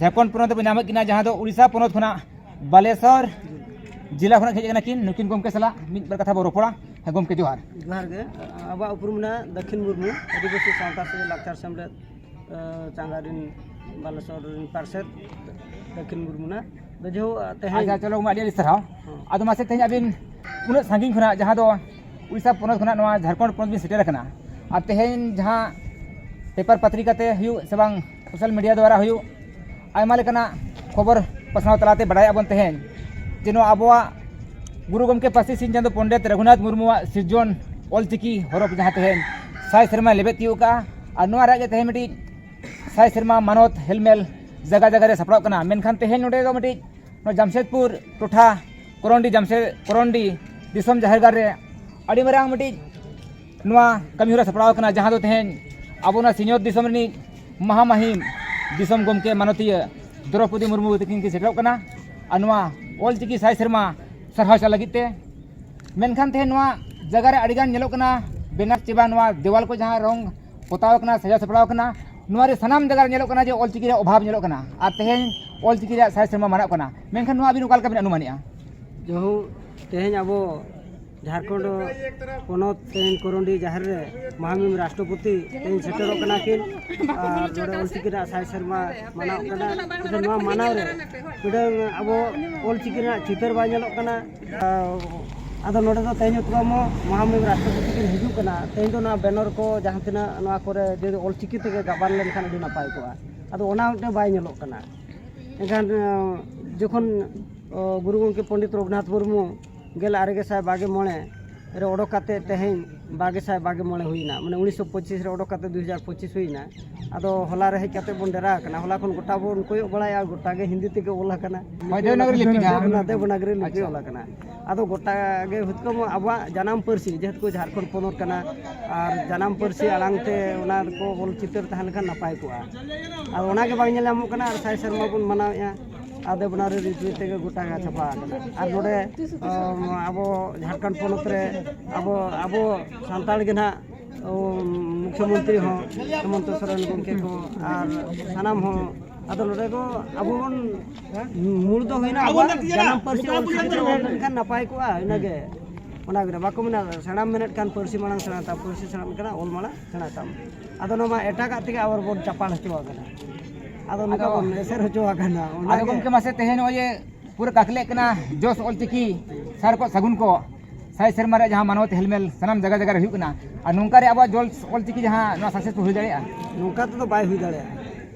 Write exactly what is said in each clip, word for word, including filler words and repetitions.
ᱡᱷᱟᱲᱠᱷᱚᱸᱰ ᱯᱚᱱᱚᱛ ᱨᱮᱵᱚᱱ ᱧᱟᱢᱮᱫ ᱠᱤᱱᱟ, ᱡᱟᱦᱟᱸ ᱫᱚ ᱩᱲᱤᱥᱥᱟ ᱯᱚᱱᱚᱛ ᱠᱷᱚᱱᱟᱜ ᱵᱟᱞᱮᱥᱚᱨ ᱡᱮᱞᱟ ᱠᱷᱚᱱᱟᱜ ᱦᱮᱡ ᱟᱠᱟᱱᱟ ᱠᱤᱱ᱾ ᱱᱩᱠᱤᱱ ᱜᱚᱢᱠᱮ ᱥᱟᱞᱟᱜ ᱢᱤᱫ ᱵᱟᱨ ᱠᱟᱛᱷᱟ ᱵᱚᱱ ᱨᱚᱯᱚᱲᱟ᱾ ᱦᱮᱸ ᱜᱚᱢᱠᱮ, ᱡᱚᱦᱟᱨ᱾ ᱡᱚᱦᱟᱨ ᱜᱮ᱾ ᱟᱵᱚᱣᱟᱜ ᱩᱯᱨᱩᱢ ᱢᱮᱱᱟᱜᱼᱟ ᱫᱟᱹᱠᱷᱤᱱ ᱢᱩᱨᱢᱩ, ᱟᱹᱫᱤᱵᱟᱹᱥᱤ ᱥᱟᱶᱛᱟ ᱥᱮᱪᱮᱫ ᱞᱟᱠᱪᱟᱨ ᱥᱮᱢᱞᱮᱫ, ᱮ, ᱪᱟᱸᱜᱟ ᱨᱤᱱ ᱵᱟᱞᱮᱥᱚᱨ ᱨᱤᱱ ᱯᱟᱨᱥᱮᱛ ᱫᱟᱹᱠᱷᱤᱱ ᱢᱩᱨᱢᱩ ᱱᱟ᱾ ᱟᱫᱚ ᱡᱮᱦᱳ, ᱛᱮᱦᱮᱧ ᱟᱪᱪᱷᱟ, ᱪᱚᱞᱚ, ᱟᱹᱰᱤ ᱟᱹᱰᱤ ᱥᱟᱨᱦᱟᱣ᱾ ᱦᱮᱸ᱾ ᱟᱫᱚ ᱢᱟᱥᱮ, ᱛᱮᱦᱮᱧ ᱟᱹᱵᱤᱱ ᱩᱱᱟᱹᱜ ᱥᱟᱺᱜᱤᱧ ᱠᱷᱚᱱᱟᱜ, ᱡᱟᱦᱟᱸ ᱫᱚ ᱩᱲᱤᱥᱥᱟ ᱯᱚᱱᱚᱛ ᱠᱷᱚᱱᱟᱜ ᱱᱚᱣᱟ ᱡᱷᱟᱲᱠᱷᱚᱸᱰ ᱯᱚᱱᱚᱛ ᱵᱤᱱ ᱥᱮᱴᱮᱨ ᱟᱠᱟᱱᱟ, ᱟᱨ ᱛᱮᱦᱮᱧ ᱡᱟᱦᱟᱸ ᱯᱮᱯᱟᱨ ᱯᱟᱛᱨᱤᱠᱟ ᱛᱮ ᱦᱩᱭᱩᱜ ᱥᱮ ᱵᱟᱝ social media ᱫᱣᱟᱨᱟ ᱦᱩᱭᱩᱜ, ᱟᱭᱢᱟ ᱞᱮᱠᱟᱱᱟᱜ ᱠᱷᱚᱵᱚᱨ ᱯᱟᱥᱱᱟᱣ ᱛᱟᱞᱟᱛᱮ ᱵᱟᱰᱟᱭᱮᱫᱼᱟ ᱵᱚᱱ ᱛᱮᱦᱮᱧ ᱡᱮ ᱱᱚᱣᱟ ᱟᱵᱚᱣᱟᱜ ᱜᱩᱨᱩ ᱜᱚᱢᱠᱮ ᱯᱟᱹᱨᱥᱤ ᱥᱤᱧ ᱪᱟᱸᱫᱚ ᱯᱚᱱᱰᱤᱛ ᱨᱚᱜᱷᱩᱱᱟᱛᱷ ᱢᱩᱨᱢᱩᱣᱟᱜ ᱥᱤᱨᱡᱚᱱ ᱚᱞᱪᱤᱠᱤ ᱦᱚᱨᱚᱯ, ᱡᱟᱦᱟᱸ ᱛᱮᱦᱮᱧ ᱥᱟᱭ ᱥᱮᱨᱢᱟᱭ ᱞᱮᱵᱮᱫ ᱛᱤᱭᱳᱜ ᱠᱟᱜᱼᱟ, ᱟᱨ ᱱᱚᱣᱟ ᱨᱮᱭᱟᱜ ᱜᱮ ᱛᱮᱦᱮᱧ ᱢᱤᱫᱴᱤᱡ ᱥᱟᱭ ᱥᱮᱨᱢᱟ ᱢᱟᱱᱚᱛ ᱦᱮᱞᱢᱮᱞ ᱡᱟᱭᱜᱟ ᱡᱟᱭᱜᱟ ᱨᱮ ᱥᱟᱯᱲᱟᱣ ᱠᱟᱱᱟ᱾ ᱢᱮᱱᱠᱷᱟᱱ ᱛᱮᱦᱮᱧ ᱱᱚᱰᱮ ᱫᱚ ᱢᱤᱫᱴᱤᱡ ᱱᱚᱣᱟ ᱡᱟᱢᱥᱮᱫᱽᱯᱩᱨ ᱴᱚᱴᱷᱟ ᱠᱚᱨᱚᱱᱰᱤ ᱡᱟᱢᱥᱮᱫᱽ ᱠᱚᱨᱚᱱᱰᱤ ᱫᱤᱥᱚᱢ ᱡᱟᱦᱮᱨ ᱜᱟᱲ ᱨᱮ ᱟᱹᱰᱤ ᱢᱟᱨᱟᱝ ᱢᱤᱫᱴᱤᱡ ᱱᱚᱣᱟ ᱠᱟᱹᱢᱤᱦᱚᱨᱟ ᱥᱟᱯᱲᱟᱣ ᱟᱠᱟᱱᱟ, ᱡᱟᱦᱟᱸ ᱫᱚ ᱛᱮᱦᱮᱧ ᱟᱵᱚ ᱱᱚᱣᱟ ᱥᱤᱧᱚᱛ ᱫᱤᱥᱚᱢ ᱨᱤᱱᱤᱡ ᱢᱟᱦᱟᱢᱟᱦᱤᱢ ᱫᱤᱥᱚᱢ ᱜᱚᱢᱠᱮ ᱢᱟᱱᱚᱛᱤᱭᱟᱹ ᱫᱨᱚᱯᱚᱫᱤ ᱢᱩᱨᱢᱩ ᱛᱟᱹᱠᱤᱱ ᱠᱤᱱ ᱥᱮᱴᱮᱨᱚᱜ ᱠᱟᱱᱟ᱾ ᱟᱨ ᱱᱚᱣᱟ ᱚᱞᱪᱤᱠᱤ ᱥᱟᱭ ᱥᱮᱨᱢᱟ ᱥᱟᱨᱦᱟᱣ ᱪᱟᱞ ᱞᱟᱹᱜᱤᱫ ᱛᱮ, ᱢᱮᱱᱠᱷᱟᱱ ᱛᱮᱦᱮᱧ ᱱᱚᱣᱟ ᱡᱟᱭᱜᱟ ᱨᱮ ᱟᱹᱰᱤᱜᱟᱱ ᱧᱮᱞᱚᱜ ᱠᱟᱱᱟ ᱵᱮᱱᱟᱨ ᱪᱮ ᱵᱟᱝ ᱱᱚᱣᱟ ᱫᱮᱣᱟᱞ ᱠᱚ ᱡᱟᱦᱟᱸ ᱨᱚᱝ ᱯᱚᱛᱟᱣ ᱠᱟᱱᱟ, ᱥᱟᱡᱟᱣ ᱥᱟᱯᱲᱟᱣ ᱠᱟᱱᱟ, ᱱᱚᱣᱟ ᱨᱮ ᱥᱟᱱᱟᱢ ᱡᱟᱭᱜᱟ ᱨᱮ ᱧᱮᱞᱚᱜ ᱠᱟᱱᱟ ᱡᱮ ᱚᱞᱪᱤᱠᱤ ᱨᱮᱭᱟᱜ ᱚᱵᱷᱟᱵᱽ ᱧᱮᱞᱚᱜ ᱠᱟᱱᱟ, ᱟᱨ ᱛᱮᱦᱮᱧ ᱚᱞᱪᱤᱠᱤ ᱨᱮᱭᱟᱜ ᱥᱟᱭ ᱥᱮᱨᱢᱟ ᱢᱟᱱᱟᱜ ᱠᱟᱱᱟ᱾ ᱢᱮᱱᱠᱷᱟᱱ ᱱᱚᱣᱟ ᱟᱹᱵᱤᱱ ᱚᱠᱟ ᱞᱮᱠᱟ ᱵᱤᱱ ᱚᱱᱩᱢᱟᱱᱮᱜᱼᱟ? ᱡᱟᱦᱳ, ᱛᱮᱦᱮᱧ ᱟᱵᱚ ᱡᱷᱟᱲᱠᱷᱚᱸᱰ ᱯᱚᱱᱚᱛ ᱛᱮᱦᱮᱧ ᱠᱚᱨᱚᱱᱰᱤ ᱡᱟᱦᱮᱨ ᱨᱮ ᱢᱟᱦᱟᱢᱩᱦᱤᱢ ᱨᱟᱥᱴᱨᱚᱯᱚᱛᱤ ᱛᱮᱦᱮᱧ ᱥᱮᱴᱮᱨᱚᱜ ᱠᱟᱱᱟ ᱠᱤᱱ, ᱟᱨ ᱱᱚᱰᱮ ᱚᱞᱪᱤᱠᱤ ᱨᱮᱱᱟᱜ ᱥᱟᱭ ᱥᱮᱨᱢᱟ ᱢᱟᱱᱟᱣ ᱠᱟᱱᱟ᱾ ᱢᱮᱱᱠᱷᱟᱱ ᱱᱚᱣᱟ ᱢᱟᱱᱟᱣ ᱨᱮ ᱢᱤᱫᱴᱟᱝ ᱟᱵᱚ ᱚᱞᱪᱤᱠᱤ ᱨᱮᱱᱟᱜ ᱪᱤᱛᱟᱹᱨ ᱵᱟᱭ ᱧᱮᱞᱚᱜ ᱠᱟᱱᱟ᱾ ᱟᱫᱚ ᱱᱚᱰᱮ ᱫᱚ ᱛᱮᱦᱮᱧ ᱩᱛᱠᱟᱢᱚ ᱢᱟᱦᱟᱢᱩᱦᱤᱢ ᱨᱟᱥᱴᱨᱚᱯᱚᱛᱤ ᱠᱤᱱ ᱦᱤᱡᱩᱜ ᱠᱟᱱᱟ, ᱛᱮᱦᱮᱧ ᱫᱚ ᱱᱚᱣᱟ ᱵᱮᱱᱚᱨ ᱠᱚ ᱡᱟᱦᱟᱸ ᱛᱤᱱᱟᱹᱜ ᱱᱚᱣᱟ ᱠᱚᱨᱮ ᱡᱩᱫᱤ ᱚᱞᱪᱤᱠᱤ ᱛᱮᱜᱮ ᱜᱟᱵᱟᱱ ᱞᱮᱱᱠᱷᱟᱱ ᱟᱹᱰᱤ ᱱᱟᱯᱟᱭ ᱠᱚᱜᱼᱟ᱾ ᱟᱫᱚ ᱚᱱᱟ ᱢᱤᱫᱴᱟᱝ ᱵᱟᱭ ᱧᱮᱞᱚᱜ ᱠᱟᱱᱟ᱾ ᱮᱱᱠᱷᱟᱱ, ᱟᱸ, ᱡᱚᱠᱷᱚᱱ, ᱟᱸ, ᱜᱩᱨᱩ ᱜᱚᱢᱠᱮ ᱯᱚᱱᱰᱤᱛ ᱨᱚᱜᱷᱩᱱᱟᱛᱷ ᱢᱩᱨᱢᱩ ᱜᱮᱞ ᱟᱨᱮ ᱜᱮᱥᱟᱭ ᱵᱟᱜᱮ ᱢᱚᱬᱮ ᱨᱮ ᱚᱰᱚᱠ ᱠᱟᱛᱮ ᱛᱮᱦᱮᱧ ᱵᱟᱜᱮ ᱥᱟᱭ ᱵᱟᱜᱮ ᱢᱚᱬᱮ ᱦᱩᱭᱱᱟ, ᱢᱟᱱᱮ ᱩᱱᱤᱥᱥᱚ ᱯᱚᱸᱪᱤᱥ ᱨᱮ ᱚᱰᱚᱠ ᱠᱟᱛᱮ ᱫᱩ ᱦᱟᱡᱟᱨ ᱯᱚᱸᱪᱤᱥ ᱦᱩᱭᱱᱟ᱾ ᱟᱫᱚ ᱦᱚᱞᱟ ᱨᱮ ᱦᱮᱡ ᱠᱟᱛᱮ ᱵᱚᱱ ᱰᱮᱨᱟ ᱟᱠᱟᱱᱟ᱾ ᱦᱚᱞᱟ ᱠᱷᱚᱱ ᱜᱚᱴᱟ ᱵᱚᱱ ᱠᱚᱭᱚᱜ ᱵᱟᱲᱟᱭᱟ, ᱜᱚᱴᱟ ᱜᱮ ᱦᱤᱱᱫᱤ ᱛᱮᱜᱮ ᱚᱞ ᱟᱠᱟᱱᱟ᱾ ᱦᱳᱭ, ᱫᱮᱵᱽᱱᱟᱜᱚᱨᱤ ᱞᱤᱯᱤ ᱡᱟᱦᱟᱸ᱾ ᱫᱮᱵᱽᱱᱟ-, ᱫᱮᱵᱽᱱᱟᱜᱚᱨᱤ ᱞᱤᱯᱤ ᱟᱪᱪᱷᱟ᱾ ᱚᱞ ᱟᱠᱟᱱᱟ᱾ ᱟᱫᱚ ᱜᱚᱴᱟ ᱜᱮ ᱦᱩᱛᱠᱟᱹᱢ ᱟᱵᱚᱣᱟᱜ ᱡᱟᱱᱟᱢ ᱯᱟᱹᱨᱥᱤ, ᱡᱮᱦᱮᱛᱩ ᱡᱷᱟᱲᱠᱷᱚᱸᱰ ᱯᱚᱱᱚᱛ ᱠᱟᱱᱟ, ᱟᱨ ᱡᱟᱱᱟᱢ ᱯᱟᱹᱨᱥᱤ ᱟᱲᱟᱝ ᱛᱮ ᱚᱱᱟ ᱠᱚ ᱚᱞ ᱪᱤᱛᱟᱹᱨ ᱛᱟᱦᱮᱸ ᱞᱮᱱᱠᱷᱟᱱ ᱱᱟᱯᱟᱭ ᱠᱚᱜᱼᱟ᱾ ᱟᱨ ᱚᱱᱟ ᱜᱮ ᱵᱟᱝ ᱧᱮᱞ ᱧᱟᱢᱚᱜ ᱠᱟᱱᱟ, ᱟᱨ ᱥᱟᱭ ᱥᱮᱨᱢᱟ ᱵᱚᱱ ᱢᱟᱱᱟᱣᱮᱫᱼᱟ᱾ ᱟᱨ ᱫᱮᱵᱽᱱᱟᱜᱚᱨᱤ ᱞᱤᱯᱤ ᱛᱮᱜᱮ ᱜᱚᱴᱟ ᱜᱮ ᱪᱷᱟᱯᱟ ᱟᱠᱟᱱᱟ᱾ ᱟᱨ ᱱᱚᱰᱮ, ᱟᱢ, ᱟᱵᱚ ᱡᱷᱟᱲᱠᱷᱚᱸᱰ ᱯᱚᱱᱚᱛ ᱨᱮ ᱟᱵᱚ, ᱟᱵᱚ ᱥᱟᱱᱛᱟᱲ ᱜᱮ ᱱᱟᱦᱟᱜ, ᱟᱢ, ᱢᱩᱠᱷᱭᱚᱢᱚᱱᱛᱨᱤ ᱦᱚᱸ ᱦᱮᱢᱚᱱᱛᱚ ᱥᱚᱨᱮᱱ ᱜᱚᱢᱠᱮ ᱠᱚ ᱟᱨ ᱥᱟᱱᱟᱢ ᱦᱚᱸ ᱟᱫᱚ ᱱᱚᱰᱮ ᱫᱚ ᱟᱵᱚ ᱵᱚᱱ, ᱢᱩᱞ ᱫᱚ ᱦᱩᱭᱱᱟ ᱟᱵᱚᱣᱟᱜ ᱡᱟᱱᱟᱢ ᱯᱟᱹᱨᱥᱤ ᱚᱞ ᱪᱤᱠᱤ ᱛᱮ ᱚᱞ ᱞᱮᱱᱠᱷᱟᱱ ᱱᱟᱯᱟᱭ ᱠᱚᱜᱼᱟ᱾ ᱤᱱᱟᱹᱜᱮ, ᱚᱱᱟ ᱜᱮ ᱵᱟᱠᱚ ᱢᱮᱱᱟ, ᱥᱮᱬᱟᱢ ᱢᱮᱱᱮᱫ ᱠᱷᱟᱱ ᱯᱟᱹᱨᱥᱤ ᱢᱟᱲᱟᱝ ᱥᱮᱬᱟᱭ ᱛᱟᱢ, ᱯᱟᱹᱨᱥᱤ ᱥᱮᱬᱟᱢ ᱢᱮᱱᱮᱫ ᱠᱷᱟᱱ ᱚᱞ ᱢᱟᱲᱟᱝ ᱥᱮᱬᱟᱭ ᱛᱟᱢ᱾ ᱟᱫᱚ ᱱᱚᱣᱟ ᱢᱟ ᱮᱴᱟᱜᱟᱜ ᱛᱮᱜᱮ ᱟᱵᱚ ᱵᱚᱱ ᱪᱟᱯᱟᱲ ᱦᱚᱪᱚ ᱟᱠᱟᱱᱟ᱾ ᱟᱫᱚ ᱱᱚᱝᱠᱟ ᱟᱫᱚ ᱵᱚᱱ ᱮᱥᱮᱨ ᱦᱚᱪᱚ ᱟᱠᱟᱱᱟ᱾ ᱚᱱᱟ ᱟᱫᱚ ᱜᱮ᱾ ᱜᱚᱢᱠᱮ, ᱢᱟᱥᱮ ᱛᱮᱦᱮᱧ ᱱᱚᱜᱼᱚᱭ ᱡᱮ ᱯᱩᱨᱟᱹ ᱠᱟᱠᱞᱮᱜ ᱠᱟᱱᱟ ᱡᱚᱥ ᱚᱞᱪᱤᱠᱤ ᱥᱟᱨ ᱠᱚ ᱥᱟᱹᱜᱩᱱ ᱠᱚ ᱥᱟᱭ ᱥᱮᱨᱢᱟ ᱨᱮ ᱡᱟᱦᱟᱸ ᱢᱟᱱᱚᱛ ᱦᱮᱞᱢᱮᱞ ᱥᱟᱱᱟᱢ ᱡᱟᱭᱜᱟ ᱡᱟᱭᱜᱟ ᱨᱮ ᱦᱩᱭᱩᱜ ᱠᱟᱱᱟ, ᱟᱨ ᱱᱚᱝᱠᱟ ᱨᱮ ᱟᱵᱚᱣᱟᱜ ᱡᱚᱥ ᱚᱞᱪᱤᱠᱤ ᱡᱟᱦᱟᱸ ᱱᱚᱣᱟ ᱥᱟᱠᱥᱮᱥ ᱦᱩᱭ ᱫᱟᱲᱮᱭᱟᱜᱼᱟ? ᱱᱚᱝᱠᱟ ᱛᱮᱫᱚ ᱵᱟᱭ ᱦᱩᱭ ᱫᱟᱲᱮᱭᱟᱜᱼᱟ᱾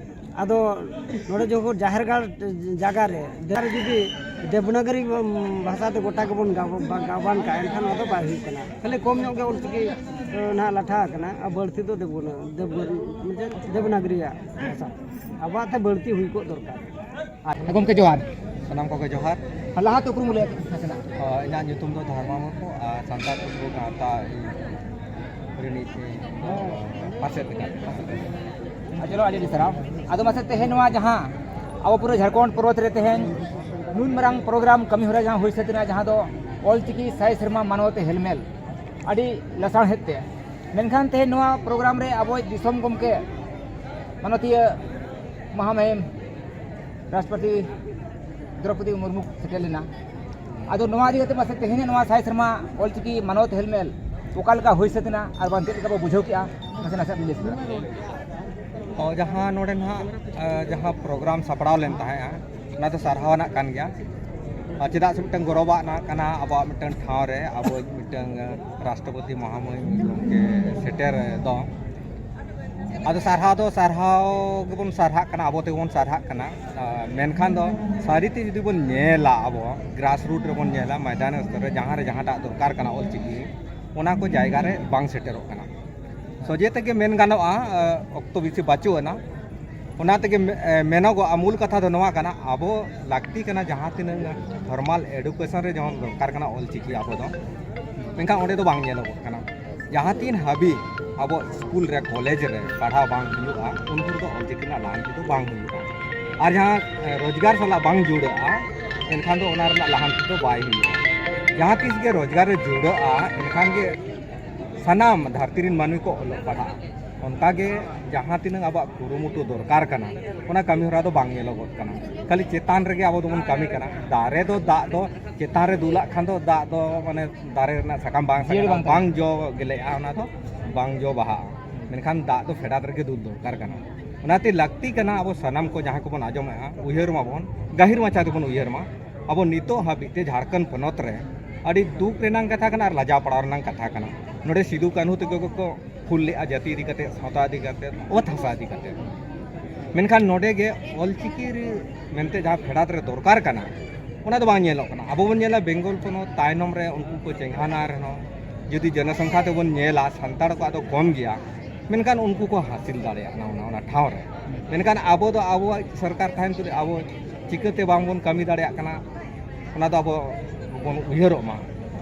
ᱟᱫᱚ ᱱᱚᱰᱮ ᱡᱚᱠᱷᱚᱱ ᱡᱟᱦᱮᱨ ᱜᱟᱲ ᱡᱟᱭᱜᱟ ᱨᱮ, ᱡᱟᱦᱟᱸ ᱨᱮ ᱡᱩᱫᱤ ᱫᱮᱵᱽᱱᱟᱜᱚᱨᱤ ᱵᱷᱟᱥᱟ ᱛᱮ ᱜᱚᱴᱟ ᱜᱮᱵᱚᱱ ᱜᱟᱵ-, ᱜᱟᱵᱟᱱ ᱠᱟᱜᱼᱟ, ᱮᱱᱠᱷᱟᱱ ᱱᱚᱣᱟ ᱫᱚ ᱵᱟᱭ ᱦᱩᱭᱩᱜ ᱠᱟᱱᱟ᱾ ᱠᱷᱟᱹᱞᱤ ᱠᱚᱢ ᱧᱚᱜ ᱜᱮ ᱚᱞᱪᱤᱠᱤ, ᱮ, ᱱᱟᱦᱟᱜ ᱞᱟᱴᱷᱟ ᱟᱠᱟᱱᱟ, ᱟᱨ ᱵᱟᱹᱲᱛᱤ ᱫᱚ ᱫᱮᱵᱽᱱᱟ-, ᱫᱮᱵᱽᱱᱟ-, ᱫᱮᱵᱽᱱᱟᱜᱚᱨᱤᱭᱟᱜ ᱵᱷᱟᱥᱟ᱾ ᱟᱵᱚᱣᱟᱜ ᱛᱮ ᱵᱟᱹᱲᱛᱤ ᱦᱩᱭ ᱠᱚᱜ ᱫᱚᱨᱠᱟᱨ᱾ ᱟᱨ ᱜᱚᱢᱠᱮ ᱡᱚᱦᱟᱨ᱾ ᱥᱟᱱᱟᱢ ᱠᱚᱜᱮ ᱡᱚᱦᱟᱨ᱾ ᱟᱨ ᱞᱟᱦᱟᱛᱮ ᱩᱯᱨᱩᱢ ᱞᱟᱹᱭ ᱱᱟᱥᱮᱱᱟᱜ᱾ ᱦᱳᱭ, ᱤᱧᱟᱹᱜ ᱧᱩᱛᱩᱢ ᱫᱚ ᱫᱷᱚᱨᱢᱟ ᱢᱩᱨᱢᱩ ᱟᱨ ᱥᱟᱱᱛᱟᱲ ᱯᱟᱹᱴᱷᱩᱣᱟᱹ ᱜᱟᱶᱛᱟ ᱨᱤᱱᱤᱡ ᱤᱧ ᱫᱚ ᱯᱟᱥᱮᱫ ᱞᱮᱠᱟ᱾ ᱟᱨ ᱪᱚᱞᱚ, ᱟᱹᱰᱤ ᱟᱹᱰᱤ ᱥᱟᱨᱦᱟᱣ᱾ ᱟᱫᱚ ᱢᱟᱥᱮ ᱛᱮᱦᱮᱧ ᱱᱚᱣᱟ ᱡᱟᱦᱟᱸ ᱟᱵᱚ ᱯᱩᱨᱟᱹ ᱡᱷᱟᱲᱠᱷᱚᱸᱰ ᱯᱚᱨᱵᱚᱛ ᱨᱮ ᱛᱮᱦᱮᱧ ᱱᱩᱱ ᱢᱟᱨᱟᱝ ᱯᱨᱳᱜᱨᱟᱢ ᱠᱟᱹᱢᱤ ᱦᱚᱨᱟ ᱡᱟᱦᱟᱸ ᱦᱩᱭ ᱥᱟᱹᱛ ᱮᱱᱟ, ᱡᱟᱦᱟᱸ ᱫᱚ ᱚᱞᱪᱤᱠᱤ ᱥᱟᱭ ᱥᱮᱨᱢᱟ ᱢᱟᱱᱚᱛ ᱦᱮᱞᱢᱮᱞ, ᱟᱹᱰᱤ ᱞᱟᱥᱟᱲᱦᱮᱫ ᱛᱮ, ᱢᱮᱱᱠᱷᱟᱱ ᱛᱮᱦᱮᱧ ᱱᱚᱣᱟ ᱯᱨᱳᱜᱨᱟᱢ ᱨᱮ ᱟᱵᱚᱭᱤᱡ ᱫᱤᱥᱚᱢ ᱜᱚᱢᱠᱮ ᱢᱟᱱᱚᱛᱤᱭᱟᱹ ᱢᱟᱦᱟᱢᱟᱹᱦᱤᱢ ᱨᱟᱥᱴᱨᱚᱯᱚᱛᱤ ᱫᱨᱚᱯᱚᱫᱤ ᱢᱩᱨᱢᱩ ᱥᱮᱴᱮᱨ ᱞᱮᱱᱟ᱾ ᱟᱫᱚ ᱱᱚᱣᱟ ᱤᱫᱤ ᱠᱟᱛᱮ ᱢᱟᱥᱮ ᱛᱮᱦᱮᱧᱟᱜ ᱱᱚᱣᱟ ᱥᱟᱭ ᱥᱮᱨᱢᱟ ᱚᱞᱪᱤᱠᱤ ᱢᱟᱱᱚᱛ ᱦᱮᱞᱢᱮᱞ ᱚᱠᱟ ᱞᱮᱠᱟ ᱦᱩᱭ ᱥᱟᱹᱛ ᱮᱱᱟ ᱟᱨ ᱵᱟᱝ ᱪᱮᱫ ᱞᱮᱠᱟ ᱵᱚ ᱵᱩᱡᱷᱟᱹᱣ ᱠᱮᱜᱼᱟ, ᱢᱟᱥᱮ ᱱᱟᱥᱮ ᱵᱤᱱ ᱞᱟᱹᱭ ᱥᱚᱫᱚᱨᱟ᱾ ᱚ, ᱡᱟᱦᱟᱸ ᱱᱚᱰᱮ ᱱᱟᱦᱟᱜ, ᱮ, ᱡᱟᱦᱟᱸ ᱯᱨᱳᱜᱨᱟᱢ ᱥᱟᱯᱲᱟᱣ ᱞᱮᱱ ᱛᱟᱦᱮᱸᱫᱼᱟ, ᱚᱱᱟ ᱫᱚ ᱥᱟᱨᱦᱟᱣ ᱟᱱᱟᱜ ᱠᱟᱱ ᱜᱮᱭᱟ᱾ ᱟᱨ ᱪᱮᱫᱟᱜ ᱥᱮ ᱢᱤᱫᱴᱟᱝ ᱜᱚᱨᱚᱵᱟᱜ ᱟᱱᱟᱜ ᱠᱟᱱᱟ, ᱟᱵᱚᱣᱟᱜ ᱢᱤᱫᱴᱟᱝ ᱴᱷᱟᱶ ᱨᱮ ᱟᱵᱚᱭᱤᱡ ᱢᱤᱫᱴᱟᱝ, ᱮ, ᱨᱟᱥᱴᱨᱚᱯᱚᱛᱤ ᱢᱚᱦᱟᱢᱚᱦᱤᱢ ᱜᱚᱢᱠᱮ ᱥᱮᱴᱮᱨ ᱫᱚ᱾ ᱟᱫᱚ ᱥᱟᱨᱦᱟᱣ ᱫᱚ ᱥᱟᱨᱦᱟᱣ ᱜᱮᱵᱚᱱ ᱥᱟᱨᱦᱟᱜ ᱠᱟᱱᱟ, ᱟᱵᱚ ᱛᱮᱜᱮ ᱵᱚᱱ ᱥᱟᱨᱦᱟᱜ ᱠᱟᱱᱟ᱾ ᱟ, ᱢᱮᱱᱠᱷᱟᱱ ᱫᱚ ᱥᱟᱹᱨᱤᱛᱮ ᱡᱩᱫᱤ ᱵᱚᱱ ᱧᱮᱞᱟ, ᱟᱵᱚ ᱜᱨᱟᱥ ᱨᱩᱴ ᱨᱮᱵᱚᱱ ᱧᱮᱞᱟ, ᱢᱚᱭᱫᱟᱱᱤ ᱥᱛᱚᱨ ᱨᱮ ᱡᱟᱦᱟᱸ ᱨᱮ ᱡᱟᱦᱟᱸᱴᱟᱜ ᱫᱚᱨᱠᱟᱨ ᱠᱟᱱᱟ ᱚᱞᱪᱤᱠᱤ, ᱚᱱᱟ ᱠᱚ ᱡᱟᱭᱜᱟ ᱨᱮ ᱵᱟᱝ ᱥᱮᱴᱮᱨᱚᱜ ᱠᱟᱱᱟ᱾ ᱥᱚᱡᱷᱮ ᱛᱮᱜᱮ ᱢᱮᱱ ᱜᱟᱱᱚᱜᱼᱟ, ᱟ, ᱚᱠᱛᱚ ᱵᱮᱥᱤ ᱵᱟᱹᱪᱩᱜ ᱟᱱᱟ᱾ ᱚᱱᱟ ᱛᱮᱜᱮ ᱢᱮ-, ᱮ, ᱢᱮᱱᱚᱜᱚᱜᱼᱟ, ᱢᱩᱞ ᱠᱟᱛᱷᱟ ᱫᱚ ᱱᱚᱣᱟ ᱠᱟᱱᱟ, ᱟᱵᱚ ᱞᱟᱹᱠᱛᱤ ᱠᱟᱱᱟ ᱡᱟᱦᱟᱸ ᱛᱤᱱᱟᱹᱜ formal education ᱨᱮ ᱡᱮᱢᱚᱱ ᱫᱚᱨᱠᱟᱨ ᱠᱟᱱᱟ ᱚᱞᱪᱤᱠᱤ ᱟᱵᱚ ᱫᱚ, ᱢᱮᱱᱠᱷᱟᱱ ᱚᱸᱰᱮ ᱫᱚ ᱵᱟᱝ ᱧᱮᱞᱚᱜᱚᱜ ᱠᱟᱱᱟ᱾ ᱡᱟᱦᱟᱸ ᱛᱤᱱ ᱦᱟᱹᱵᱤᱡ ᱟᱵᱚ ᱥᱠᱩᱞ ᱨᱮ, ᱠᱚᱞᱮᱡᱽ ᱨᱮ ᱯᱟᱲᱦᱟᱣ ᱵᱟᱝ ᱦᱩᱭᱩᱜᱼᱟ, ᱩᱱ ᱵᱷᱳᱨ ᱫᱚ ᱚᱞᱪᱤᱠᱤ ᱨᱮᱱᱟᱜ ᱞᱟᱦᱟᱱᱛᱤ ᱫᱚ ᱵᱟᱝ ᱦᱩᱭᱩᱜᱼᱟ᱾ ᱟᱨ ᱡᱟᱦᱟᱸ, ᱮ, ᱨᱳᱡᱽᱜᱟᱨ ᱥᱟᱞᱟᱜ ᱵᱟᱝ ᱡᱩᱲᱟᱹᱜᱼᱟ, ᱮᱱᱠᱷᱟᱱ ᱫᱚ ᱚᱱᱟ ᱨᱮᱱᱟᱜ ᱞᱟᱦᱟᱱᱛᱤ ᱫᱚ ᱵᱟᱭ ᱦᱩᱭᱩᱜᱼᱟ᱾ ᱡᱟᱦᱟᱸ ᱛᱤᱥ ᱜᱮ ᱨᱳᱡᱽᱜᱟᱨ ᱨᱮ ᱡᱩᱲᱟᱹᱜᱼᱟ, ᱮᱱᱠᱷᱟᱱ ᱜᱮ ᱥᱟᱱᱟᱢ ᱫᱷᱟᱹᱨᱛᱤ ᱨᱮᱱ ᱢᱟᱹᱱᱢᱤ ᱠᱚ ᱚᱞᱚᱜ ᱯᱟᱲᱦᱟᱜᱼᱟ᱾ ᱚᱱᱠᱟᱜᱮ ᱡᱟᱦᱟᱸ ᱛᱤᱱᱟᱹᱜ ᱟᱵᱚᱣᱟᱜ ᱠᱩᱨᱩᱢᱩᱴᱩ ᱫᱚᱨᱠᱟᱨ ᱠᱟᱱᱟ, ᱚᱱᱟ ᱠᱟᱹᱢᱤ ᱦᱚᱨᱟ ᱫᱚ ᱵᱟᱝ ᱧᱮᱞᱚᱜᱚᱜ ᱠᱟᱱᱟ᱾ ᱠᱷᱟᱹᱞᱤ ᱪᱮᱛᱟᱱ ᱨᱮᱜᱮ ᱟᱵᱚ ᱫᱚᱵᱚᱱ ᱠᱟᱹᱢᱤ ᱠᱟᱱᱟ᱾ ᱫᱟᱨᱮ ᱫᱚ, ᱫᱟᱜ ᱫᱚ ᱪᱮᱛᱟᱱ ᱨᱮ ᱫᱩᱞᱟᱜ ᱠᱷᱟᱱ ᱫᱚ ᱫᱟᱜ ᱫᱚ, ᱢᱟᱱᱮ, ᱫᱟᱨᱮ ᱨᱮᱱᱟᱜ ᱥᱟᱠᱟᱢ ᱵᱟᱝ ᱡᱤᱭᱟᱹᱲ ᱥᱟᱜᱮᱱᱟ, ᱵᱟᱝ ᱵᱟᱝ ᱡᱚ ᱜᱮᱞᱮᱜᱼᱟ, ᱚᱱᱟ ᱫᱚ ᱵᱟᱝ ᱡᱚ ᱵᱟᱦᱟᱜᱼᱟ᱾ ᱢᱮᱱᱠᱷᱟᱱ ᱫᱟᱜ ᱫᱚ ᱯᱷᱮᱰᱟᱛ ᱨᱮᱜᱮ ᱫᱩᱞ ᱫᱚᱨᱠᱟᱨ ᱠᱟᱱᱟ᱾ ᱚᱱᱟᱛᱮ ᱞᱟᱹᱠᱛᱤ ᱠᱟᱱᱟ, ᱟᱵᱚ ᱥᱟᱱᱟᱢ ᱠᱚ ᱡᱟᱦᱟᱸ ᱠᱚᱵᱚᱱ ᱟᱸᱡᱚᱢᱮᱫᱼᱟ, ᱩᱭᱦᱟᱹᱨ ᱢᱟᱵᱚᱱ, ᱜᱟᱹᱦᱤᱨ ᱢᱟᱪᱷᱟ ᱛᱮᱵᱚᱱ ᱩᱭᱦᱟᱹᱨ ᱢᱟ᱾ ᱟᱵᱚ ᱱᱤᱛᱚᱜ ᱦᱟᱹᱵᱤᱡ ᱛᱮ ᱡᱷᱟᱲᱠᱷᱚᱸᱰ ᱯᱚᱱᱚᱛ ᱨᱮ ᱟᱹᱰᱤ ᱫᱩᱠ ᱨᱮᱱᱟᱜ ᱠᱟᱛᱷᱟ ᱠᱟᱱᱟ ᱟᱨ ᱞᱟᱡᱟᱣ ᱯᱟᱲᱟᱣ ᱨᱮᱱᱟᱜ ᱠᱟᱛᱷᱟ ᱠᱟᱱᱟ᱾ ᱱᱚᱰᱮ ᱥᱤᱫᱩ ᱠᱟᱹᱱᱦᱩ ᱛᱟᱠᱚ ᱠᱚ ᱦᱩᱞ ᱞᱮᱫᱼᱟ, ᱡᱟᱹᱛᱤ ᱤᱫᱤ ᱠᱟᱛᱮ, ᱥᱟᱶᱛᱟ ᱤᱫᱤ ᱠᱟᱛᱮ, ᱚᱛ ᱦᱟᱥᱟ ᱤᱫᱤ ᱠᱟᱛᱮ᱾ ᱢᱮᱱᱠᱷᱟᱱ ᱱᱚᱰᱮ ᱜᱮ ᱚᱞᱪᱤᱠᱤ ᱨᱮ ᱢᱮᱱᱛᱮ ᱡᱟᱦᱟᱸ ᱯᱷᱮᱰᱟᱛ ᱨᱮ ᱫᱚᱨᱠᱟᱨ ᱠᱟᱱᱟ, ᱚᱱᱟ ᱫᱚ ᱵᱟᱝ ᱧᱮᱞᱚᱜ ᱠᱟᱱᱟ᱾ ᱟᱵᱚ ᱵᱚᱱ ᱧᱮᱞᱟ, ᱵᱮᱝᱜᱚᱞ ᱯᱚᱱᱚᱛ ᱛᱟᱭᱱᱚᱢ ᱨᱮ ᱩᱱᱠᱩ ᱠᱚ ᱪᱮᱸᱜᱷᱟᱱᱟ ᱨᱮᱦᱚᱸ, ᱡᱩᱫᱤ ᱡᱚᱱᱚᱥᱚᱝᱠᱷᱟ ᱛᱮᱵᱚᱱ ᱧᱮᱞᱟ, ᱥᱟᱱᱛᱟᱲ ᱠᱚᱣᱟᱜ ᱫᱚ ᱠᱚᱢ ᱜᱮᱭᱟ, ᱢᱮᱱᱠᱷᱟᱱ ᱩᱱᱠᱩ ᱠᱚ ᱦᱟᱹᱥᱤᱞ ᱫᱟᱲᱮᱭᱟᱜ ᱠᱟᱱᱟ ᱚᱱᱟ, ᱚᱱᱟ ᱴᱷᱟᱶ ᱨᱮ᱾ ᱢᱮᱱᱠᱷᱟᱱ ᱟᱵᱚ ᱫᱚ ᱟᱵᱚᱣᱟᱜ ᱥᱚᱨᱠᱟᱨ ᱛᱟᱦᱮᱱ ᱛᱩᱞᱩᱡ ᱟᱵᱚ ᱪᱤᱠᱟᱹᱛᱮ ᱵᱟᱝᱵᱚᱱ ᱠᱟᱹᱢᱤ ᱫᱟᱲᱮᱭᱟᱜ ᱠᱟᱱᱟ, ᱚᱱᱟ ᱫᱚ ᱟᱵᱚ ᱵᱚᱱ ᱩᱭᱦᱟᱹᱨᱚᱜ ᱢᱟ᱾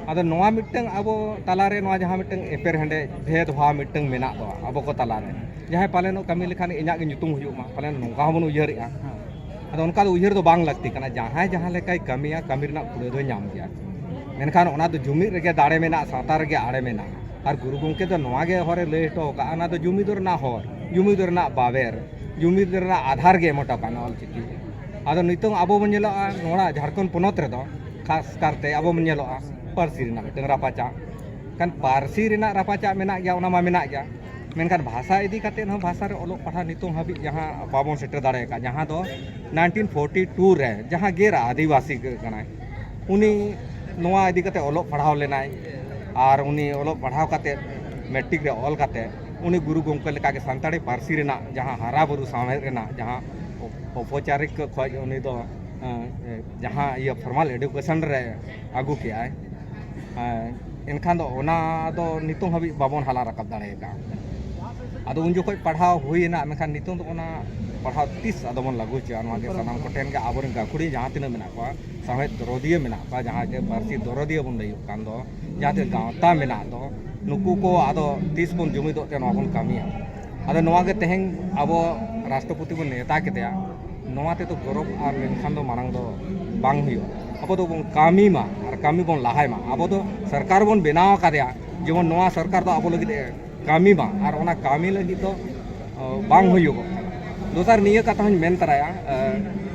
ᱟᱫᱚ ᱱᱚᱣᱟ ᱢᱤᱫᱴᱟᱝ ᱟᱵᱚ ᱛᱟᱞᱟᱨᱮ ᱱᱚᱣᱟ ᱡᱟᱦᱟᱸ ᱢᱤᱫᱴᱟᱝ ᱮᱯᱮᱨᱦᱮᱸᱰᱮᱡ, ᱵᱷᱮᱫᱽ ᱵᱷᱟᱣ ᱢᱤᱫᱴᱟᱝ ᱢᱮᱱᱟᱜ ᱫᱚ ᱟᱵᱚ ᱠᱚ ᱛᱟᱞᱟᱨᱮ, ᱡᱟᱦᱟᱸᱭ ᱯᱟᱞᱮᱱᱚᱜ ᱠᱟᱹᱢᱤ ᱞᱮᱠᱷᱟᱱ ᱤᱧᱟᱹᱜ ᱜᱮ ᱧᱩᱛᱩᱢ ᱦᱩᱭᱩᱜ ᱢᱟ, ᱯᱟᱞᱮᱱ ᱱᱚᱝᱠᱟ ᱦᱚᱸᱵᱚᱱ ᱩᱭᱦᱟᱹᱨᱮᱜᱼᱟ᱾ ᱟᱫᱚ ᱚᱱᱠᱟ ᱫᱚ ᱩᱭᱦᱟᱹᱨ ᱫᱚ ᱵᱟᱝ ᱞᱟᱹᱠᱛᱤ ᱠᱟᱱᱟ᱾ ᱡᱟᱦᱟᱸᱭ ᱡᱟᱦᱟᱸ ᱞᱮᱠᱟᱭ ᱠᱟᱹᱢᱤᱭᱟ, ᱠᱟᱹᱢᱤ ᱨᱮᱱᱟᱜ ᱠᱩᱲᱟᱹ ᱫᱚᱭ ᱧᱟᱢ ᱜᱮᱭᱟ᱾ ᱢᱮᱱᱠᱷᱟᱱ ᱚᱱᱟ ᱫᱚ ᱡᱩᱢᱤᱫ ᱨᱮᱜᱮ ᱫᱟᱲᱮ ᱢᱮᱱᱟᱜᱼᱟ, ᱥᱟᱶᱛᱟ ᱨᱮᱜᱮ ᱟᱲᱮ ᱢᱮᱱᱟᱜᱼᱟ᱾ ᱟᱨ ᱜᱩᱨᱩ ᱜᱚᱢᱠᱮ ᱫᱚ ᱱᱚᱣᱟ ᱜᱮ ᱦᱚᱨᱮ ᱞᱟᱹᱭ ᱦᱚᱴᱚ ᱟᱠᱟᱫᱼᱟ, ᱚᱱᱟ ᱫᱚ ᱡᱩᱢᱤᱫ ᱨᱮᱱᱟᱜ ᱦᱚᱨ, ᱡᱩᱢᱤᱫ ᱨᱮᱱᱟᱜ ᱵᱟᱵᱮᱨ, ᱡᱩᱢᱤᱫ ᱨᱮᱱᱟᱜ ᱟᱫᱷᱟᱨ ᱜᱮ ᱮᱢ ᱦᱚᱴᱚ ᱠᱟᱜᱼᱟ ᱚᱞᱪᱤᱠᱤ᱾ ᱟᱫᱚ ᱱᱤᱛᱚᱝ ᱟᱵᱚ ᱵᱚᱱ ᱧᱮᱞᱚᱜᱼᱟ, ᱱᱚᱣᱟ ᱡᱷᱟᱲᱠᱷᱚᱸᱰ ᱯᱚᱱᱚᱛ ᱨᱮᱫᱚ ᱠᱷᱟᱥ ᱠᱟᱨᱛᱮ ᱟᱵᱚ ᱵᱚᱱ ᱧᱮᱞᱚᱜᱼᱟ, ᱯᱟᱹᱨᱥᱤ ᱨᱮᱱᱟᱜ ᱢᱤᱫᱴᱟᱝ ᱨᱟᱯᱟᱪᱟᱜ᱾ ᱠᱷᱟᱱ ᱯᱟᱹᱨᱥᱤ ᱨᱮᱱᱟᱜ ᱨᱟᱯᱟᱪᱟᱜ ᱢᱮᱱᱟᱜ ᱜᱮᱭᱟ, ᱚᱱᱟ ᱢᱟ ᱢᱮᱱᱟᱜ ᱜᱮᱭᱟ, ᱢᱮᱱᱠᱷᱟᱱ ᱵᱷᱟᱥᱟ ᱤᱫᱤ ᱠᱟᱛᱮᱫ ᱦᱚᱸ, ᱵᱷᱟᱥᱟ ᱨᱮ ᱚᱞᱚᱜ ᱯᱟᱲᱦᱟᱣ ᱱᱤᱛᱚᱝ ᱦᱟᱹᱵᱤᱡ ᱡᱟᱦᱟᱸ ᱵᱟᱵᱚᱱ ᱥᱮᱴᱮᱨ ᱫᱟᱲᱮ ᱟᱠᱟᱫ, ᱡᱟᱦᱟᱸ ᱫᱚ ᱱᱟᱭᱤᱱᱴᱤᱱ ᱯᱷᱳᱨᱴᱤ ᱴᱩ ᱨᱮ ᱡᱟᱦᱟᱸ ᱜᱮᱨ ᱟᱹᱫᱤᱵᱟᱹᱥᱤ ᱠᱟᱱᱟᱭ, ᱩᱱᱤ ᱱᱚᱣᱟ ᱤᱫᱤ ᱠᱟᱛᱮ ᱚᱞᱚᱜ ᱯᱟᱲᱦᱟᱣ ᱞᱮᱱᱟᱭ᱾ ᱟᱨ ᱩᱱᱤ ᱚᱞᱚᱜ ᱯᱟᱲᱦᱟᱣ ᱠᱟᱛᱮ, ᱢᱮᱴᱨᱤᱠ ᱨᱮ ᱚᱞ ᱠᱟᱛᱮ, ᱩᱱᱤ ᱜᱩᱨᱩ ᱜᱚᱢᱠᱮ ᱞᱮᱠᱟᱜᱮ ᱥᱟᱱᱛᱟᱲᱤ ᱯᱟᱹᱨᱥᱤ ᱨᱮᱱᱟᱜ ᱡᱟᱦᱟᱸ ᱦᱟᱨᱟ ᱵᱩᱨᱩ ᱥᱟᱶᱦᱮᱫ ᱨᱮᱱᱟᱜ ᱡᱟᱦᱟᱸ ᱚᱯᱚᱪᱟᱨᱤᱠ ᱠᱷᱚᱱ ᱩᱱᱤ ᱫᱚ, ᱮᱸ, ᱡᱟᱦᱟᱸ ᱤᱭᱟᱹ ᱯᱷᱚᱨᱢᱟᱞ ᱮᱰᱩᱠᱮᱥᱚᱱ ᱨᱮ ᱟᱹᱜᱩ ᱠᱮᱜᱼᱟᱭ, ᱮᱸ, ᱮᱱᱠᱷᱟᱱ ᱫᱚ ᱚᱱᱟ ᱫᱚ ᱱᱤᱛᱚᱝ ᱦᱟᱹᱵᱤᱡ ᱵᱟᱵᱚᱱ ᱦᱟᱞᱟ ᱨᱟᱠᱟᱵ ᱫᱟᱲᱮ ᱟᱠᱟᱫᱼᱟ᱾ ᱟᱫᱚ ᱩᱱ ᱡᱚᱠᱷᱚᱱ ᱯᱟᱲᱦᱟᱣ ᱦᱩᱭᱮᱱᱟ, ᱢᱮᱱᱠᱷᱟᱱ ᱱᱤᱛᱚᱝ ᱫᱚ ᱚᱱᱟ ᱯᱟᱲᱦᱟᱣ ᱛᱤᱥ ᱟᱫᱚ ᱵᱚᱱ ᱞᱟᱹᱜᱩ ᱦᱚᱪᱚᱭᱟ? ᱱᱚᱣᱟ ᱜᱮ ᱥᱟᱱᱟᱢ ᱠᱚᱴᱷᱮᱱ ᱜᱮ, ᱟᱵᱚᱨᱮᱱ ᱜᱟᱹᱠᱷᱩᱲᱤ ᱡᱟᱦᱟᱸ ᱛᱤᱱᱟᱹᱜ ᱢᱮᱱᱟᱜ ᱠᱚᱣᱟ, ᱥᱟᱶᱦᱮᱫ ᱫᱚᱨᱚᱫᱤᱭᱟᱹ ᱢᱮᱱᱟᱜ ᱠᱚᱣᱟ, ᱡᱟᱦᱟᱸ ᱡᱮ ᱯᱟᱹᱨᱥᱤ ᱫᱚᱨᱚᱫᱤᱭᱟᱹ ᱵᱚᱱ ᱞᱟᱹᱭᱚᱜ ᱠᱟᱱ ᱫᱚ, ᱡᱟᱦᱟᱸ ᱛᱤᱱᱟᱹᱜ ᱜᱟᱶᱛᱟ ᱢᱮᱱᱟᱜ ᱫᱚ, ᱱᱩᱠᱩ ᱠᱚ ᱟᱫᱚ ᱛᱤᱥ ᱵᱚᱱ ᱡᱩᱢᱤᱫᱚᱜ ᱛᱮ ᱱᱚᱣᱟ ᱵᱚᱱ ᱠᱟᱹᱢᱤᱭᱟ? ᱟᱫᱚ ᱱᱚᱣᱟ ᱜᱮ ᱛᱮᱦᱮᱧ ᱟᱵᱚ ᱨᱟᱥᱴᱨᱚᱯᱚᱛᱤ ᱵᱚᱱ ᱱᱮᱣᱛᱟ ᱠᱮᱫᱮᱭᱟ, ᱱᱚᱣᱟ ᱛᱮᱫᱚ ᱜᱚᱨᱚᱵᱽ ᱟᱨ ᱞᱮᱱᱠᱷᱟᱱ ᱫᱚ ᱢᱟᱲᱟᱝ ᱫᱚ ᱵᱟᱝ ᱦᱩᱭᱩᱜᱼᱟ᱾ ᱟᱵᱚ ᱫᱚᱵᱚᱱ ᱠᱟᱹᱢᱤ ᱢᱟ ᱟᱨ ᱠᱟᱹᱢᱤ ᱵᱚᱱ ᱞᱟᱦᱟᱭ ᱢᱟ᱾ ᱟᱵᱚ ᱫᱚ ᱥᱚᱨᱠᱟᱨ ᱵᱚᱱ ᱵᱮᱱᱟᱣ ᱟᱠᱟᱫᱮᱭᱟ, ᱡᱮᱢᱚᱱ ᱱᱚᱣᱟ ᱥᱚᱨᱠᱟᱨ ᱫᱚ ᱟᱵᱚ ᱞᱟᱹᱜᱤᱫ ᱮ ᱠᱟᱹᱢᱤ ᱢᱟ, ᱟᱨ ᱚᱱᱟ ᱠᱟᱹᱢᱤ ᱞᱟᱹᱜᱤᱫ ᱫᱚ ᱚ, ᱵᱟᱝ ᱦᱩᱭᱩᱜᱚᱜ ᱠᱟᱱᱟ᱾ ᱫᱚᱥᱟᱨ ᱱᱤᱭᱟᱹ ᱠᱟᱛᱷᱟ ᱦᱚᱧ ᱢᱮᱱ ᱛᱚᱨᱟᱭᱟ, ᱮ,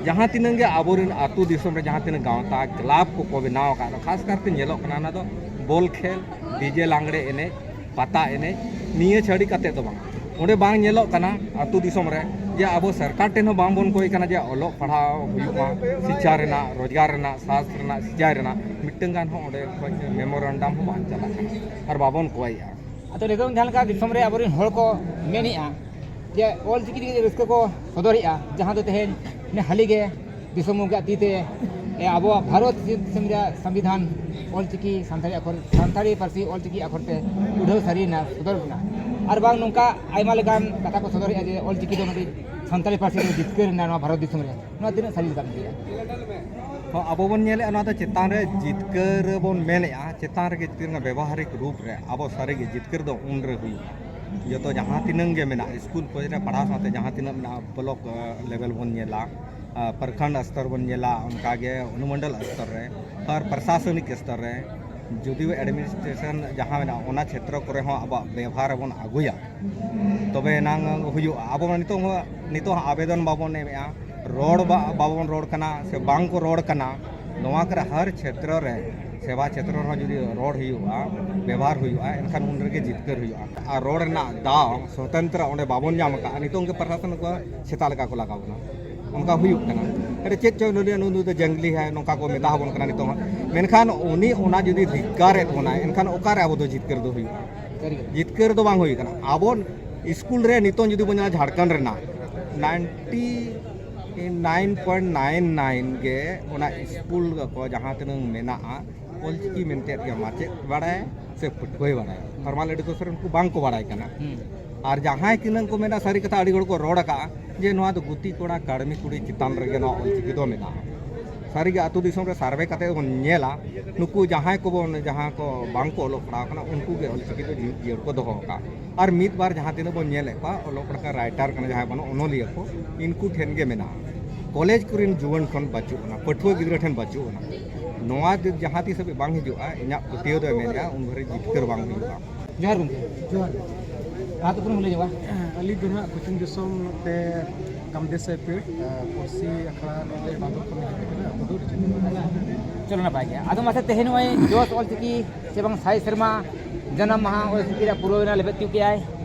ᱡᱟᱦᱟᱸ ᱛᱤᱱᱟᱹᱜ ᱜᱮ ᱟᱵᱚᱨᱮᱱ ᱟᱹᱛᱩ ᱫᱤᱥᱚᱢ ᱨᱮ ᱡᱟᱦᱟᱸ ᱛᱤᱱᱟᱹᱜ ᱜᱟᱶᱛᱟ ᱠᱞᱟᱵᱽ ᱠᱚᱠᱚ ᱵᱮᱱᱟᱣ ᱟᱠᱟᱫ ᱫᱚ, ᱠᱷᱟᱥ ᱠᱟᱨᱛᱮ ᱧᱮᱞᱚᱜ ᱠᱟᱱᱟ ᱚᱱᱟ ᱫᱚ ᱵᱚᱞ ᱠᱷᱮᱞ, ᱰᱤᱡᱮ ᱞᱟᱜᱽᱲᱮ ᱮᱱᱮᱡ, ᱯᱟᱛᱟ ᱮᱱᱮᱡ, ᱱᱤᱭᱟᱹ ᱪᱷᱟᱹᱲᱤ ᱠᱟᱛᱮ ᱫᱚ ᱵᱟᱝ᱾ ᱚᱸᱰᱮ ᱵᱟᱝ ᱧᱮᱞᱚᱜ ᱠᱟᱱᱟ ᱟᱹᱛᱩ ᱫᱤᱥᱚᱢ ᱨᱮ ᱡᱮ ᱟᱵᱚ ᱥᱚᱨᱠᱟᱨ ᱴᱷᱮᱱ ᱦᱚᱸ ᱵᱟᱝ ᱵᱚᱱ ᱠᱚᱭ ᱠᱟᱱᱟ ᱡᱮ ᱚᱞᱚᱜ ᱯᱟᱲᱦᱟᱣ ᱦᱩᱭᱩᱜ ᱢᱟ, ᱥᱤᱪᱪᱷᱟ ᱨᱮᱱᱟᱜ, ᱨᱳᱡᱽᱜᱟᱨ ᱨᱮᱱᱟᱜ, ᱥᱟᱥᱛᱷ ᱨᱮᱱᱟᱜ, ᱥᱤᱪᱟᱭ ᱨᱮᱱᱟᱜ ᱢᱤᱫᱴᱟᱝ ᱜᱟᱱ ᱦᱚᱸ ᱚᱸᱰᱮ ᱠᱷᱚᱱ ᱢᱮᱢᱳᱨᱟᱱᱰᱟᱢ ᱦᱚᱸ ᱵᱟᱝ ᱪᱟᱞᱟᱜ ᱠᱟᱱᱟ ᱟᱨ ᱵᱟᱵᱚᱱ ᱠᱚᱭᱮᱜᱼᱟ᱾ ᱟᱫᱚ ᱱᱤᱛᱚᱝ ᱡᱟᱦᱟᱸ ᱞᱮᱠᱟ ᱫᱤᱥᱚᱢ ᱨᱮ ᱟᱵᱚᱨᱮᱱ ᱦᱚᱲ ᱠᱚ ᱢᱮᱱᱮᱜᱼᱟ ᱡᱮ ᱚᱞ ᱪᱤᱠᱤ ᱤᱫᱤ ᱠᱟᱛᱮ ᱨᱟᱹᱥᱠᱟᱹ ᱠᱚ ᱥᱚᱫᱚᱨᱮᱜᱼᱟ, ᱡᱟᱦᱟᱸ ᱫᱚ ᱛᱮᱦᱮᱧ ᱱᱮ ᱦᱟᱹᱞᱤ ᱜᱮ ᱫᱤᱥᱚᱢ ᱜᱚᱢᱠᱮᱭᱟᱜ ᱛᱤ ᱛᱮ, ᱮ, ᱟᱵᱚᱣᱟᱜ ᱵᱷᱟᱨᱚᱛ ᱫᱤᱥᱚᱢ ᱨᱮᱭᱟᱜ ᱥᱚᱝᱵᱤᱫᱷᱟᱱ ᱚᱞ ᱪᱤᱠᱤ ᱥᱟᱱᱛᱟᱲᱤ ᱟᱠᱷᱚᱨ, ᱥᱟᱱᱛᱟᱲᱤ ᱯᱟᱹᱨᱥᱤ ᱚᱞ ᱪᱤᱠᱤ ᱟᱠᱷᱚᱨ ᱛᱮ ᱩᱰᱷᱟᱹᱣ ᱥᱟᱹᱨᱤᱭᱮᱱᱟ, ᱥᱚᱫᱚᱨ ᱮᱱᱟ᱾ ᱟᱨ ᱵᱟᱝ ᱱᱚᱝᱠᱟ ᱟᱭᱢᱟ ᱞᱮᱠᱟᱱ ᱠᱟᱛᱷᱟ ᱠᱚ ᱥᱚᱫᱚᱨᱮᱜᱼᱟ ᱡᱮ ᱚᱞ ᱪᱤᱠᱤ ᱫᱚ ᱢᱤᱫᱴᱤᱡ ᱥᱟᱱᱛᱟᱲᱤ ᱯᱟᱹᱨᱥᱤ ᱫᱚ ᱡᱤᱛᱠᱟᱹᱨ ᱮᱱᱟ ᱱᱚᱣᱟ ᱵᱷᱟᱨᱚᱛ ᱫᱤᱥᱚᱢ ᱨᱮ᱾ ᱱᱚᱣᱟ ᱛᱤᱱᱟᱹᱜ ᱥᱟᱹᱨᱤ ᱞᱮᱠᱟᱢ ᱤᱫᱤᱭᱟ? ᱦᱚᱸ, ᱟᱵᱚ ᱵᱚᱱ ᱧᱮᱞᱮᱫᱼᱟ, ᱱᱚᱣᱟ ᱫᱚ ᱪᱮᱛᱟᱱ ᱨᱮ ᱡᱤᱛᱠᱟᱹᱨ ᱵᱚᱱ ᱢᱮᱱᱮᱫᱼᱟ, ᱪᱮᱛᱟᱱ ᱨᱮᱜᱮ ᱡᱤᱛᱠᱟᱹᱨ ᱨᱮᱱᱟᱜ ᱵᱮᱵᱚᱦᱟᱨᱤᱠ ᱨᱩᱯ ᱨᱮ ᱟᱵᱚ ᱥᱟᱹᱨᱤᱜᱮ ᱡᱤᱛᱠᱟᱹᱨ ᱫᱚ ᱩᱱ ᱨᱮ ᱦᱩᱭᱩᱜᱼᱟ᱾ ᱡᱚᱛᱚ ᱡᱟᱦᱟᱸ ᱛᱤᱱᱟᱹᱝ ᱜᱮ ᱢᱮᱱᱟᱜᱼᱟ, ᱥᱠᱩᱞ ᱠᱚᱞᱮᱡᱽ ᱨᱮ ᱯᱟᱲᱦᱟᱣ ᱥᱟᱶᱛᱮ ᱡᱟᱦᱟᱸ ᱛᱤᱱᱟᱹᱜ ᱢᱮᱱᱟᱜᱼᱟ, ᱵᱞᱚᱠ, ᱮ, ᱞᱮᱵᱮᱞ ᱵᱚᱱ ᱧᱮᱞᱟ, ᱮ, ᱯᱨᱚᱠᱷᱚᱸᱰ ᱥᱛᱚᱨ ᱵᱚᱱ ᱧᱮᱞᱟ, ᱚᱱᱠᱟᱜᱮ ᱚᱱᱩᱢᱚᱱᱰᱚᱞ ᱥᱛᱚᱨ ᱨᱮ ᱟᱨ ᱯᱨᱚᱥᱟᱥᱚᱱᱤᱠ ᱥᱛᱚᱨ ᱨᱮ, ᱡᱩᱫᱤ ᱮᱰᱢᱤᱱᱤᱥᱴᱨᱮᱥᱚᱱ ᱡᱟᱦᱟᱸ ᱢᱮᱱᱟᱜᱼᱟ, ᱚᱱᱟ ᱪᱷᱮᱛᱨᱚ ᱠᱚᱨᱮ ᱦᱚᱸ ᱟᱵᱚᱣᱟᱜ ᱵᱮᱵᱷᱟᱨ ᱵᱚᱱ ᱟᱹᱜᱩᱭᱟ, ᱛᱚᱵᱮ ᱮᱱᱟᱝ ᱦᱩᱭᱩᱜᱼᱟ᱾ ᱟᱵᱚ ᱢᱟ ᱱᱤᱛᱚᱜ ᱦᱚᱸ, ᱱᱤᱛᱚᱜ ᱦᱚᱸ ᱟᱵᱮᱫᱚᱱ ᱵᱟᱵᱚᱱ ᱮᱢᱮᱜᱼᱟ, ᱨᱚᱲ ᱵᱟ-, ᱵᱟᱵᱚᱱ ᱨᱚᱲ ᱠᱟᱱᱟ ᱥᱮ ᱵᱟᱝ ᱠᱚ ᱨᱚᱲ ᱠᱟᱱᱟ᱾ ᱱᱚᱣᱟ ᱠᱚᱨᱮ ᱦᱟᱨ ᱪᱷᱮᱛᱨᱚ ᱨᱮ, ᱥᱮᱵᱟ ᱪᱷᱮᱛᱨᱚ ᱨᱮᱦᱚᱸ ᱡᱩᱫᱤ ᱨᱚᱲ ᱦᱩᱭᱩᱜᱼᱟ, ᱵᱮᱵᱷᱟᱨ ᱦᱩᱭᱩᱜᱼᱟ, ᱮᱱᱠᱷᱟᱱ ᱩᱱ ᱨᱮᱜᱮ ᱡᱤᱛᱠᱟᱹᱨ ᱦᱩᱭᱩᱜᱼᱟ᱾ ᱟᱨ ᱨᱚᱲ ᱨᱮᱱᱟᱜ ᱫᱟᱣ ᱥᱚᱛᱚᱱᱛᱨᱚ ᱚᱸᱰᱮ ᱵᱟᱵᱚᱱ ᱧᱟᱢ ᱟᱠᱟᱫᱼᱟ᱾ ᱱᱤᱛᱚᱜ ᱜᱮ ᱯᱨᱚᱥᱟᱥᱚᱱ ᱠᱚ ᱥᱮᱛᱟ ᱞᱮᱠᱟ ᱠᱚ ᱞᱟᱜᱟᱣ ᱵᱚᱱᱟ, ᱚᱱᱠᱟ ᱦᱩᱭᱩᱜ ᱠᱟᱱᱟ᱾ ᱟᱨ ᱪᱮᱫ ᱪᱚ ᱱᱩᱭ, ᱱᱩᱭ ᱫᱚ ᱡᱟᱝᱞᱤ ᱦᱟᱭ, ᱱᱚᱝᱠᱟ ᱠᱚ ᱢᱮᱛᱟ ᱵᱚᱱ ᱠᱟᱱᱟ ᱱᱤᱛᱚᱜ ᱦᱚᱸ᱾ ᱢᱮᱱᱠᱷᱟᱱ ᱩᱱᱤ ᱚᱱᱟ ᱡᱩᱫᱤ ᱫᱷᱤᱠᱠᱟᱨᱮᱫ ᱵᱚᱱᱟᱭ, ᱮᱱᱠᱷᱟᱱ ᱚᱠᱟᱨᱮ ᱟᱵᱚ ᱫᱚ ᱡᱤᱛᱠᱟᱹᱨ ᱫᱚ ᱦᱩᱭᱩᱜᱼᱟ? ᱥᱟᱹᱨᱤ ᱠᱟᱛᱷᱟ᱾ ᱡᱤᱛᱠᱟᱹᱨ ᱫᱚ ᱵᱟᱝ ᱦᱩᱭ ᱠᱟᱱᱟ᱾ ᱟᱵᱚ ᱥᱠᱩᱞ ᱨᱮ ᱱᱤᱛᱚᱝ ᱡᱩᱫᱤ ᱵᱚᱱ ᱧᱮᱞᱟ, ᱡᱷᱟᱲᱠᱷᱚᱸᱰ ᱨᱮᱱᱟᱜ ninety nine point nine nine ᱜᱮ ᱚᱱᱟ ᱥᱠᱩᱞ ᱠᱚ ᱡᱟᱦᱟᱸ ᱛᱤᱱᱟᱹᱝ ᱢᱮᱱᱟᱜᱼᱟ, ᱚᱞᱪᱤᱠᱤ ᱢᱮᱱᱛᱮ ᱜᱮ ᱢᱟᱪᱮᱫ ᱵᱟᱲᱟᱭ ᱥᱮ ᱯᱟᱹᱴᱷᱩᱣᱟᱹᱭ ᱵᱟᱲᱟᱭᱟ᱾ ᱯᱷᱚᱨᱢᱟᱞ ᱮᱰᱩᱠᱮᱥᱚᱱ ᱨᱮ ᱩᱱᱠᱩ ᱵᱟᱝ ᱠᱚ ᱵᱟᱲᱟᱭ ᱠᱟᱱᱟ᱾ ᱦᱩᱸ᱾ ᱟᱨ ᱡᱟᱦᱟᱸᱭ ᱛᱤᱱᱟᱹᱝ ᱠᱚ ᱢᱮᱱᱟ, ᱥᱟᱹᱨᱤ ᱠᱟᱛᱷᱟ ᱟᱹᱰᱤ ᱦᱚᱲ ᱠᱚ ᱨᱚᱲ ᱟᱠᱟᱫᱼᱟ ᱡᱮ ᱱᱚᱣᱟ ᱫᱚ ᱜᱩᱛᱤ ᱠᱚᱲᱟ, ᱠᱟᱹᱲᱢᱤ ᱠᱩᱲᱤ ᱪᱮᱛᱟᱱ ᱨᱮᱜᱮ ᱱᱚᱣᱟ ᱚᱞᱪᱤᱠᱤ ᱫᱚ ᱢᱮᱱᱟᱜᱼᱟ᱾ ᱥᱟᱹᱨᱤᱜᱮ ᱟᱹᱛᱩ ᱫᱤᱥᱚᱢ ᱨᱮ ᱥᱟᱨᱵᱷᱮ ᱠᱟᱛᱮ ᱵᱚᱱ ᱧᱮᱞᱟ, ᱱᱩᱠᱩ ᱡᱟᱦᱟᱸᱭ ᱠᱚᱵᱚᱱ, ᱡᱟᱦᱟᱸ ᱠᱚ ᱵᱟᱝ ᱠᱚ ᱚᱞᱚᱜ ᱯᱟᱲᱦᱟᱣ ᱠᱟᱱᱟ, ᱩᱱᱠᱩ ᱜᱮ ᱚᱞᱪᱤᱠᱤ ᱫᱚ ᱡᱤᱣᱤᱫ ᱡᱤᱭᱟᱹᱲ ᱠᱚ ᱫᱚᱦᱚ ᱟᱠᱟᱫᱼᱟ᱾ ᱟᱨ ᱢᱤᱫ ᱵᱟᱨ ᱡᱟᱦᱟᱸ ᱛᱤᱱᱟᱹᱜ ᱵᱚᱱ ᱧᱮᱞᱮᱫ ᱠᱚᱣᱟ, ᱚᱞᱚᱜ ᱯᱟᱲᱦᱟᱜ ᱨᱟᱭᱴᱟᱨ ᱠᱟᱱᱟ ᱡᱟᱦᱟᱸᱭ ᱵᱚᱱ, ᱚᱱᱚᱞᱤᱭᱟᱹ ᱠᱚ, ᱤᱱᱠᱩ ᱴᱷᱮᱱ ᱜᱮ ᱢᱮᱱᱟᱜᱼᱟ᱾ ᱠᱚᱞᱮᱡᱽ ᱠᱚᱨᱮᱱ ᱡᱩᱣᱟᱹᱱ ᱴᱷᱮᱱ ᱵᱟᱹᱪᱩᱜ ᱟᱱᱟ, ᱯᱟᱹᱴᱷᱩᱣᱟᱹ ᱜᱤᱫᱽᱨᱟᱹ ᱴᱷᱮᱱ ᱵᱟᱹᱪᱩᱜ ᱟᱱᱟ᱾ ᱱᱚᱣᱟ ᱡᱩᱫᱤ ᱡᱟᱦᱟᱸ ᱛᱤᱥ ᱦᱟᱹᱵᱤᱡ ᱵᱟᱝ ᱦᱤᱡᱩᱜᱼᱟ, ᱤᱧᱟᱹᱜ ᱯᱟᱹᱛᱭᱟᱹᱣ ᱫᱚᱭ ᱢᱮᱱᱮᱫᱼᱟ, ᱩᱱ ᱵᱷᱳᱨ ᱡᱤᱛᱠᱟᱹᱨ ᱵᱟᱝ ᱦᱩᱭᱩᱜᱼᱟ᱾ ᱡᱚᱦᱟᱨ ᱜᱚᱢᱠᱮ᱾ ᱡᱚᱦᱟᱨ᱾ ᱟᱹᱛᱩ ᱠᱷᱚᱱ ᱞᱟᱹᱭ ᱧᱚᱜᱼᱟ᱾ ᱟᱹᱞᱤᱧ ᱫᱚ ᱱᱟᱦᱟᱜ ᱠᱳᱪᱤᱝ ᱫᱤᱥᱚᱢ ᱱᱚᱛᱮ ᱠᱟᱢᱫᱮᱥ ᱯᱤᱲ ᱯᱟᱹᱨᱥᱤ ᱟᱠᱷᱲᱟ ᱱᱚᱛᱮ ᱵᱟᱸᱫᱚ ᱠᱷᱚᱱ ᱦᱮᱡ ᱠᱟᱱᱟ, ᱟᱹᱛᱩ ᱫᱚ ᱨᱤᱪᱩ᱾ ᱪᱚᱞᱚ, ᱱᱟᱯᱟᱭ ᱜᱮ᱾ ᱟᱫᱚ ᱢᱟᱥᱮ, ᱛᱮᱦᱮᱧ ᱱᱚᱜᱼᱚᱭ ᱡᱚᱥ ᱚᱞᱪᱤᱠᱤ ᱥᱮ ᱵᱟᱝ ᱥᱟᱭ ᱥᱮᱨᱢᱟ ᱡᱟᱱᱟᱢ ᱢᱟᱦᱟ ᱚᱞᱪᱤᱠᱤ ᱨᱮᱭᱟᱜ ᱯᱩᱨᱟᱹᱣ ᱮᱱᱟ, ᱞᱮᱵᱮᱫ ᱛᱤᱭᱳᱜ ᱠᱮᱜᱼᱟᱭ᱾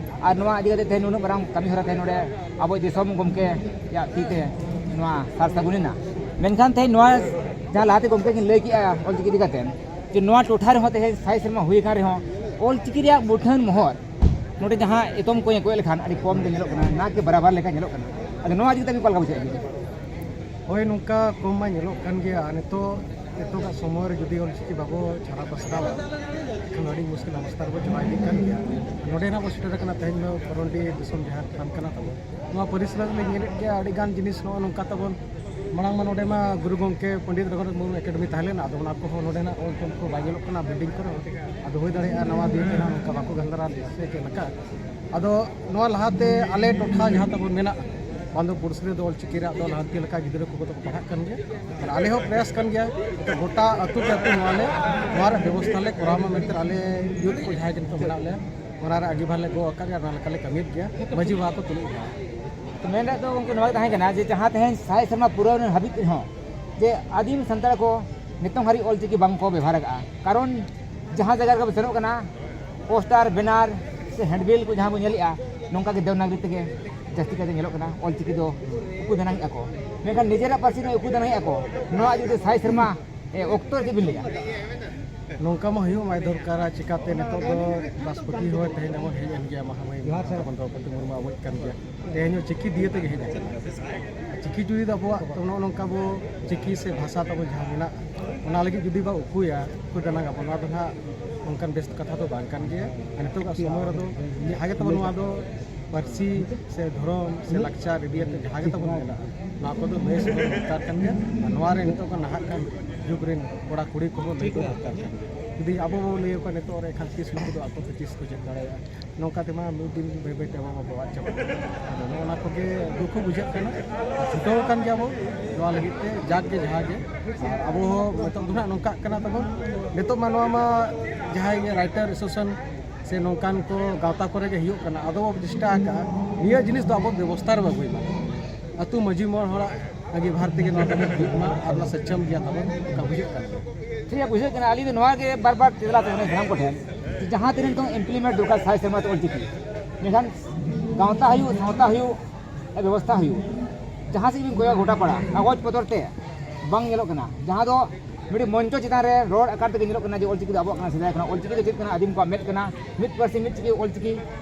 ᱟᱨ ᱱᱚᱣᱟ ᱤᱫᱤ ᱠᱟᱛᱮ ᱛᱮᱦᱮᱧ ᱱᱩᱱᱟᱹᱜ ᱢᱟᱨᱟᱝ ᱠᱟᱹᱢᱤ ᱦᱚᱨᱟ ᱛᱮᱦᱮᱧ ᱱᱚᱰᱮ ᱟᱵᱚ ᱫᱤᱥᱚᱢ ᱜᱚᱢᱠᱮ ᱭᱟᱜ ᱛᱤ ᱛᱮ ᱱᱚᱣᱟ ᱥᱟᱨ ᱥᱟᱹᱜᱩᱱ ᱮᱱᱟ᱾ ᱢᱮᱱᱠᱷᱟᱱ ᱛᱮᱦᱮᱧ ᱱᱚᱣᱟ ᱡᱟᱦᱟᱸ ᱞᱟᱦᱟᱛᱮ ᱜᱚᱢᱠᱮ ᱠᱤᱱ ᱞᱟᱹᱭ ᱠᱮᱜᱼᱟ ᱚᱞᱪᱤᱠᱤ ᱤᱫᱤ ᱠᱟᱛᱮ, ᱡᱮ ᱱᱚᱣᱟ ᱴᱚᱴᱷᱟ ᱨᱮᱦᱚᱸ ᱛᱮᱦᱮᱧ ᱥᱟᱭ ᱥᱮᱨᱢᱟ ᱦᱩᱭ ᱟᱠᱟᱱ ᱨᱮᱦᱚᱸ ᱚᱞᱪᱤᱠᱤ ᱨᱮᱭᱟᱜ ᱢᱩᱴᱷᱟᱹᱱ ᱢᱚᱦᱚᱨ ᱱᱚᱰᱮ ᱡᱟᱦᱟᱸ ᱮᱛᱚᱢ ᱠᱚᱧ ᱠᱚᱭᱚᱜ ᱞᱮᱠᱷᱟᱱ ᱟᱹᱰᱤ ᱠᱚᱢ ᱜᱮ ᱧᱮᱞᱚᱜ ᱠᱟᱱᱟ, ᱱᱟ ᱠᱮ ᱵᱟᱨᱟᱵᱟᱨ ᱞᱮᱠᱟ ᱧᱮᱞᱚᱜ ᱠᱟᱱᱟ᱾ ᱟᱫᱚ ᱱᱚᱣᱟ ᱤᱫᱤ ᱠᱟᱛᱮ ᱚᱠᱟ ᱞᱮᱠᱟ ᱵᱩᱡᱷᱟᱹᱜ ᱠᱟᱱᱟ? ᱦᱳᱭ, ᱱᱚᱝᱠᱟ ᱠᱚᱢ ᱢᱟ ᱧᱮᱞᱚᱜ ᱠᱟᱱ ᱜᱮᱭᱟ᱾ ᱟᱨ ᱱᱤᱛᱚᱜ, ᱱᱤᱛᱚᱜᱟᱜ ᱥᱚᱢᱚᱭ ᱨᱮ ᱡᱩᱫᱤ ᱚᱞᱪᱤᱠᱤ ᱵᱟᱵᱚ ᱪᱷᱟᱨᱟᱣ ᱯᱟᱥᱱᱟᱣᱟ, ᱮᱱᱠᱷᱟᱱ ᱟᱹᱰᱤ ᱢᱩᱥᱠᱤᱞ ᱚᱵᱚᱥᱛᱟ ᱨᱮᱵᱚ ᱪᱟᱞᱟᱣ ᱤᱫᱤᱜ ᱠᱟᱱ ᱜᱮᱭᱟ᱾ ᱱᱚᱰᱮ ᱱᱟᱜ ᱵᱚ ᱥᱮᱴᱮᱨ ᱟᱠᱟᱱᱟ, ᱛᱮᱦᱮᱧ ᱫᱚ ᱠᱚᱨᱚᱱᱰᱤ ᱫᱤᱥᱚᱢ ᱡᱟᱦᱟᱸ ᱛᱷᱟᱱ ᱠᱟᱱᱟ ᱛᱟᱵᱚ, ᱱᱚᱣᱟ ᱯᱟᱹᱨᱤᱥ ᱨᱮ ᱞᱤᱧ ᱧᱮᱞᱮᱫ ᱜᱮᱭᱟ, ᱟᱹᱰᱤ ᱜᱟᱱ ᱡᱤᱱᱤᱥ ᱱᱚᱜᱼᱚ ᱱᱚᱝᱠᱟ ᱛᱟᱵᱚᱱ᱾ ᱢᱟᱲᱟᱝ ᱢᱟ ᱱᱚᱰᱮ ᱢᱟ ᱜᱩᱨᱩ ᱜᱚᱢᱠᱮ ᱯᱚᱱᱰᱤᱛ ᱨᱚᱜᱷᱩᱱᱟᱛᱷ ᱢᱩᱨᱢᱩ ᱮᱠᱟᱰᱮᱢᱤ ᱛᱟᱦᱮᱸ ᱞᱮᱱᱟ, ᱟᱫᱚ ᱚᱱᱟ ᱠᱚᱦᱚᱸ ᱱᱚᱰᱮ ᱱᱟᱜ ᱚᱞ ᱛᱚᱞ ᱠᱚ ᱵᱟᱭ ᱧᱮᱞᱚᱜ ᱠᱟᱱᱟ, ᱵᱤᱞᱰᱤᱝ ᱠᱚᱨᱮ᱾ ᱟᱫᱚ ᱦᱩᱭ ᱫᱟᱲᱮᱭᱟᱜᱼᱟ ᱱᱟᱣᱟ ᱫᱤᱱ ᱛᱮ ᱱᱟᱜ ᱱᱚᱝᱠᱟ ᱵᱟᱠᱚ ᱜᱟᱱᱫᱟᱨᱟ ᱥᱮ ᱪᱮᱫ ᱞᱮᱠᱟ᱾ ᱟᱫᱚ ᱱᱚᱣᱟ ᱞᱟᱦᱟᱛᱮ ᱟᱞᱮ ᱴᱚᱴᱷᱟ ᱡᱟᱦᱟᱸ ᱛᱟᱵᱚᱱ ᱢᱮᱱᱟᱜᱼᱟ, ᱵᱟᱸᱫᱚ ᱯᱩᱲᱥᱤ ᱨᱮᱫᱚ ᱚᱞᱪᱤᱠᱤ ᱨᱮᱭᱟᱜ ᱫᱚ ᱞᱟᱦᱟᱱᱛᱤ ᱞᱮᱠᱟ ᱜᱤᱫᱽᱨᱟᱹ ᱠᱚ ᱫᱚᱠᱚ ᱯᱟᱲᱦᱟᱜ ᱠᱟᱱ ᱜᱮᱭᱟ᱾ ᱟᱨ ᱟᱞᱮ ᱦᱚᱸ ᱯᱨᱚᱭᱟᱥ ᱠᱟᱱ ᱜᱮᱭᱟ, ᱜᱚᱴᱟ ᱟᱹᱛᱩ ᱠᱮ ᱟᱹᱛᱩ ᱱᱚᱣᱟ ᱞᱮ, ᱱᱚᱣᱟ ᱨᱮᱭᱟᱜ ᱵᱮᱵᱚᱥᱛᱷᱟ ᱞᱮ ᱠᱚᱨᱟᱣ ᱢᱟ ᱢᱮᱱᱛᱮ ᱟᱞᱮ ᱭᱩᱛᱷ ᱠᱚ ᱡᱟᱦᱟᱸᱭ ᱜᱮ ᱱᱤᱛᱚᱜ ᱢᱮᱱᱟᱜ ᱞᱮᱭᱟ, ᱚᱱᱟ ᱨᱮ ᱟᱹᱜᱤᱵᱷᱟᱨ ᱞᱮ ᱜᱚᱜ ᱟᱠᱟᱫ ᱜᱮᱭᱟ, ᱚᱱᱟ ᱞᱮᱠᱟ ᱞᱮ ᱠᱟᱹᱢᱤᱭᱮᱫ ᱜᱮᱭᱟ᱾ ᱢᱟᱹᱡᱷᱤ ᱵᱟᱵᱟ ᱠᱚ ᱛᱩᱞᱩᱡ ᱦᱚᱸ᱾ ᱛᱚ, ᱢᱮᱱ ᱨᱮᱭᱟᱜ ᱫᱚ ᱜᱚᱢᱠᱮ ᱱᱚᱣᱟ ᱜᱮ ᱛᱟᱦᱮᱸ ᱠᱟᱱᱟ ᱡᱮ ᱡᱟᱦᱟᱸ ᱛᱮᱦᱮᱧ ᱥᱟᱭ ᱥᱮᱨᱢᱟ ᱯᱩᱨᱟᱹᱣ ᱞᱮᱱ ᱦᱟᱹᱵᱤᱡ ᱨᱮᱦᱚᱸ ᱡᱮ ᱟᱹᱫᱤᱢ ᱥᱟᱱᱛᱟᱲ ᱠᱚ ᱱᱤᱛᱚᱝ ᱦᱟᱹᱨᱤᱡ ᱚᱞᱪᱤᱠᱤ ᱵᱟᱝ ᱠᱚ ᱵᱮᱵᱷᱟᱨ ᱟᱠᱟᱫᱼᱟ᱾ ᱠᱟᱨᱚᱱ ᱡᱟᱦᱟᱸ ᱡᱟᱭᱜᱟ ᱨᱮᱜᱮ ᱵᱚ ᱥᱮᱱᱚᱜ ᱠᱟᱱᱟ, ᱯᱳᱥᱴᱟᱨ, ᱵᱮᱱᱟᱨ ᱥᱮ ᱦᱮᱱᱰᱵᱤᱞ ᱠᱚ ᱡᱟᱦᱟᱸ ᱵᱚ ᱧᱮᱞᱮᱫᱼᱟ, ᱱᱚᱝᱠᱟ ᱜᱮ ᱫᱮᱵᱽᱱᱟᱜᱚᱨᱤ ᱛᱮᱜᱮ ᱡᱟᱹᱥᱛᱤ ᱠᱟᱭᱛᱮ ᱧᱮᱞᱚᱜ ᱠᱟᱱᱟ᱾ ᱚᱞᱪᱤᱠᱤ ᱫᱚ ᱩᱠᱩ ᱫᱟᱱᱟᱝ ᱮᱫᱼᱟ ᱠᱚ, ᱢᱮᱱᱠᱷᱟᱱ ᱱᱤᱡᱮᱨᱟᱜ ᱯᱟᱹᱨᱥᱤ ᱫᱚ ᱩᱠᱩ ᱫᱟᱱᱟᱝ ᱮᱫᱼᱟ ᱠᱚ᱾ ᱱᱚᱣᱟ ᱡᱩᱫᱤ ᱥᱟᱭ ᱥᱮᱨᱢᱟ ᱮ, ᱚᱠᱛᱚ ᱨᱮ ᱪᱮᱫ ᱵᱤᱱ ᱞᱟᱹᱭᱟ? ᱱᱚᱝᱠᱟ ᱢᱟ ᱦᱩᱭᱩᱜ ᱢᱟᱭ ᱫᱚᱨᱠᱟᱨᱟ, ᱪᱤᱠᱟᱛᱮ ᱱᱤᱛᱚᱜ ᱫᱚ ᱨᱟᱥᱴᱨᱚᱯᱚᱛᱤ ᱦᱚᱸ ᱛᱮᱦᱮᱧ ᱟᱵᱚ ᱦᱮᱡ ᱮᱱ ᱜᱮᱭᱟ, ᱢᱟᱦᱟ ᱢᱟᱹᱭ ᱡᱚᱦᱟᱨ ᱥᱟᱨ᱾ ᱛᱟᱵᱚᱱ ᱫᱨᱚᱣᱯᱚᱫᱤ ᱢᱩᱨᱢᱩ ᱟᱵᱚᱭᱤᱡ ᱠᱟᱱ ᱜᱮᱭᱟ, ᱛᱮᱦᱮᱧ ᱦᱚᱸ ᱪᱤᱠᱤ ᱫᱤᱭᱮ ᱛᱮᱜᱮ ᱦᱮᱡ ᱟᱠᱟᱱᱟ᱾ ᱪᱤᱠᱤ ᱡᱩᱫᱤ ᱫᱚ ᱟᱵᱚᱣᱟᱜ ᱱᱚᱜᱼᱚ ᱱᱚᱝᱠᱟ ᱵᱚ ᱪᱤᱠᱤ ᱥᱮ ᱵᱷᱟᱥᱟ ᱛᱟᱵᱚ ᱡᱟᱦᱟᱸ ᱢᱮᱱᱟᱜᱼᱟ, ᱚᱱᱟ ᱞᱟᱹᱜᱤᱫ ᱡᱩᱫᱤ ᱵᱟ ᱩᱠᱩᱭᱟ, ᱩᱠᱩ ᱫᱟᱱᱟᱝ ᱟᱵᱚ, ᱱᱚᱣᱟ ᱫᱚ ᱱᱟᱦᱟᱜ ᱚᱱᱠᱟᱱ ᱵᱮᱥ ᱠᱟᱛᱷᱟ ᱫᱚ ᱵᱟᱝ ᱠᱟᱱ ᱜᱮᱭᱟ᱾ ᱟᱨ ᱱᱤᱛᱚᱜᱟᱜ ᱥᱚᱢᱚᱭ ᱨᱮᱫᱚ ᱡᱟᱦᱟᱸ ᱜᱮ ᱛᱟᱵᱚ ᱱᱚᱣᱟ ᱫᱚ ᱯᱟᱹᱨᱥᱤ ᱥᱮ ᱫᱷᱚᱨᱚᱢ ᱥᱮ ᱞᱟᱠᱪᱟᱨ ᱤᱫᱤ ᱠᱟᱛᱮ ᱡᱟᱦᱟᱸ ᱜᱮ ᱛᱟᱵᱚᱱ ᱢᱮᱱᱟᱜᱼᱟ, ᱱᱚᱣᱟ ᱠᱚᱫᱚ ᱞᱟᱹᱭ ᱥᱚᱫᱚᱨ ᱫᱚᱨᱠᱟᱨ ᱠᱟᱱ ᱜᱮᱭᱟ᱾ ᱟᱨ ᱱᱚᱣᱟ ᱨᱮ ᱱᱤᱛᱚᱜ ᱠᱚ ᱱᱟᱦᱟᱜ ᱠᱟᱱ ᱡᱩᱜᱽ ᱨᱮᱱ ᱠᱚᱲᱟ ᱠᱩᱲᱤ ᱠᱚᱦᱚᱸ ᱞᱟᱹᱭ ᱠᱚ ᱫᱚᱨᱠᱟᱨ ᱠᱟᱱ ᱜᱮᱭᱟ᱾ ᱡᱩᱫᱤ ᱟᱵᱚ ᱵᱚ ᱞᱟᱹᱭ ᱟᱠᱚᱣᱟ ᱱᱤᱛᱚᱜ ᱨᱮ, ᱮᱱᱠᱷᱟᱱ ᱛᱤᱥ ᱱᱩᱠᱩ ᱫᱚ ᱟᱠᱚ ᱛᱮ ᱛᱤᱥ ᱠᱚ ᱪᱮᱫ ᱫᱟᱲᱮᱭᱟᱜᱼᱟ? ᱱᱚᱝᱠᱟ ᱛᱮᱢᱟ ᱢᱤᱫ ᱫᱤᱱ ᱵᱟᱹᱭ ᱵᱟᱹᱭ ᱛᱮ ᱟᱵᱚ ᱢᱟᱵᱚ ᱟᱫ ᱪᱟᱵᱟᱜ ᱠᱟᱱᱟ᱾ ᱟᱫᱚ ᱱᱚᱜᱼᱚ ᱱᱟ ᱠᱚᱜᱮ ᱫᱩᱠ ᱦᱚᱸ ᱵᱩᱡᱷᱟᱹᱜ ᱠᱟᱱᱟ᱾ ᱟᱨ ᱪᱷᱩᱴᱟᱹᱣ ᱟᱠᱟᱱ ᱜᱮᱭᱟ ᱵᱚ ᱱᱚᱣᱟ ᱞᱟᱹᱜᱤᱫ ᱛᱮ, ᱡᱟᱠ ᱜᱮ ᱡᱟᱦᱟᱸ ᱜᱮ᱾ ᱟᱨ ᱟᱵᱚ ᱦᱚᱸ ᱱᱤᱛᱚᱜ ᱫᱚ ᱱᱟᱦᱟᱜ ᱱᱚᱝᱠᱟᱜ ᱠᱟᱱᱟ ᱛᱟᱵᱚᱱ, ᱱᱤᱛᱚᱜ ᱢᱟ ᱱᱚᱣᱟ ᱢᱟ ᱡᱟᱦᱟᱸᱭ ᱜᱮ ᱨᱟᱭᱴᱟᱨ ᱮᱥᱳᱥᱤᱭᱮᱥᱚᱱ ᱥᱮ ᱱᱚᱝᱠᱟᱱ ᱠᱚ ᱜᱟᱶᱛᱟ ᱠᱚᱨᱮ ᱜᱮ ᱦᱩᱭᱩᱜ ᱠᱟᱱᱟ, ᱟᱫᱚ ᱵᱚ ᱪᱮᱥᱴᱟ ᱟᱠᱟᱫᱼᱟ ᱱᱤᱭᱟᱹ ᱡᱤᱱᱤᱥ ᱫᱚ ᱟᱵᱚ ᱵᱮᱵᱚᱥᱛᱷᱟ ᱨᱮ ᱵᱚ ᱟᱹᱜᱩᱭ ᱢᱟ᱾ ᱟᱹᱛᱩ ᱢᱟᱹᱡᱷᱤ ᱢᱚᱬᱮ ᱦᱚᱲᱟᱜ ᱟᱸᱜᱤᱵᱷᱟᱨ ᱛᱮᱜᱮ ᱱᱚᱣᱟ ᱫᱚᱵᱚ ᱦᱩᱭᱩᱜ ᱢᱟ ᱟᱨ ᱚᱱᱟ ᱥᱚᱪᱪᱷᱚᱢ ᱜᱮᱭᱟ ᱛᱟᱵᱚᱱ, ᱚᱱᱠᱟ ᱵᱩᱡᱷᱟᱹᱜ ᱠᱟᱱ ᱜᱮᱭᱟ᱾ ᱴᱷᱤᱠ ᱜᱮᱭᱟ, ᱵᱩᱡᱷᱟᱹᱜ ᱠᱟᱱᱟ᱾ ᱟᱹᱞᱤᱧ ᱫᱚ ᱱᱚᱣᱟ ᱜᱮ ᱵᱟᱨ ᱵᱟᱨ ᱛᱮᱞᱟ ᱛᱟᱦᱮᱱᱟ ᱥᱟᱱᱟᱢ ᱠᱚᱴᱷᱮᱱ, ᱡᱮ ᱡᱟᱦᱟᱸ ᱛᱤᱱᱟᱹᱜ ᱱᱤᱛᱚᱝ implement ᱫᱚᱨᱠᱟᱨ ᱥᱟᱭ ᱥᱮᱨᱢᱟ ᱛᱮ ᱚᱞᱪᱤᱠᱤ, ᱢᱮᱱᱠᱷᱟᱱ ᱜᱟᱶᱛᱟ ᱦᱩᱭᱩᱜ, ᱥᱟᱶᱛᱟ ᱦᱩᱭᱩᱜ, ᱵᱮᱵᱚᱥᱛᱷᱟ ᱦᱩᱭᱩᱜ, ᱡᱟᱦᱟᱸ ᱥᱮᱫ ᱵᱤᱱ ᱠᱚᱭᱚᱜ ᱜᱚᱴᱟ ᱯᱟᱲᱟ ᱠᱟᱜᱚᱡᱽ ᱯᱚᱛᱚᱨ ᱛᱮ ᱵᱟᱝ ᱧᱮᱞᱚᱜ ᱠᱟᱱᱟ, ᱡᱟᱦᱟᱸ ᱫᱚ ᱢᱤᱫᱴᱤᱡ ᱢᱚᱧᱪᱚ ᱪᱮᱛᱟᱱ ᱨᱮ ᱨᱚᱲ ᱟᱠᱟᱨ ᱛᱮᱜᱮ ᱧᱮᱞᱚᱜ ᱠᱟᱱᱟ ᱡᱮ ᱚᱞᱪᱤᱠᱤ ᱫᱚ ᱟᱵᱚᱣᱟᱜ ᱠᱟᱱᱟ, ᱥᱮᱫᱟᱭ ᱠᱷᱚᱱᱟᱜ ᱚᱞᱪᱤᱠᱤ ᱫᱚ ᱪᱮᱫ ᱠᱟᱱᱟ, ᱟᱹᱫᱤᱢ ᱠᱚᱣᱟᱜ ᱢᱮᱫ ᱠᱟᱱᱟ, ᱢᱤᱫ ᱯᱟᱹᱨᱥᱤ ᱢᱤᱫ ᱪᱤᱠᱤ ᱚᱞᱪᱤᱠᱤ,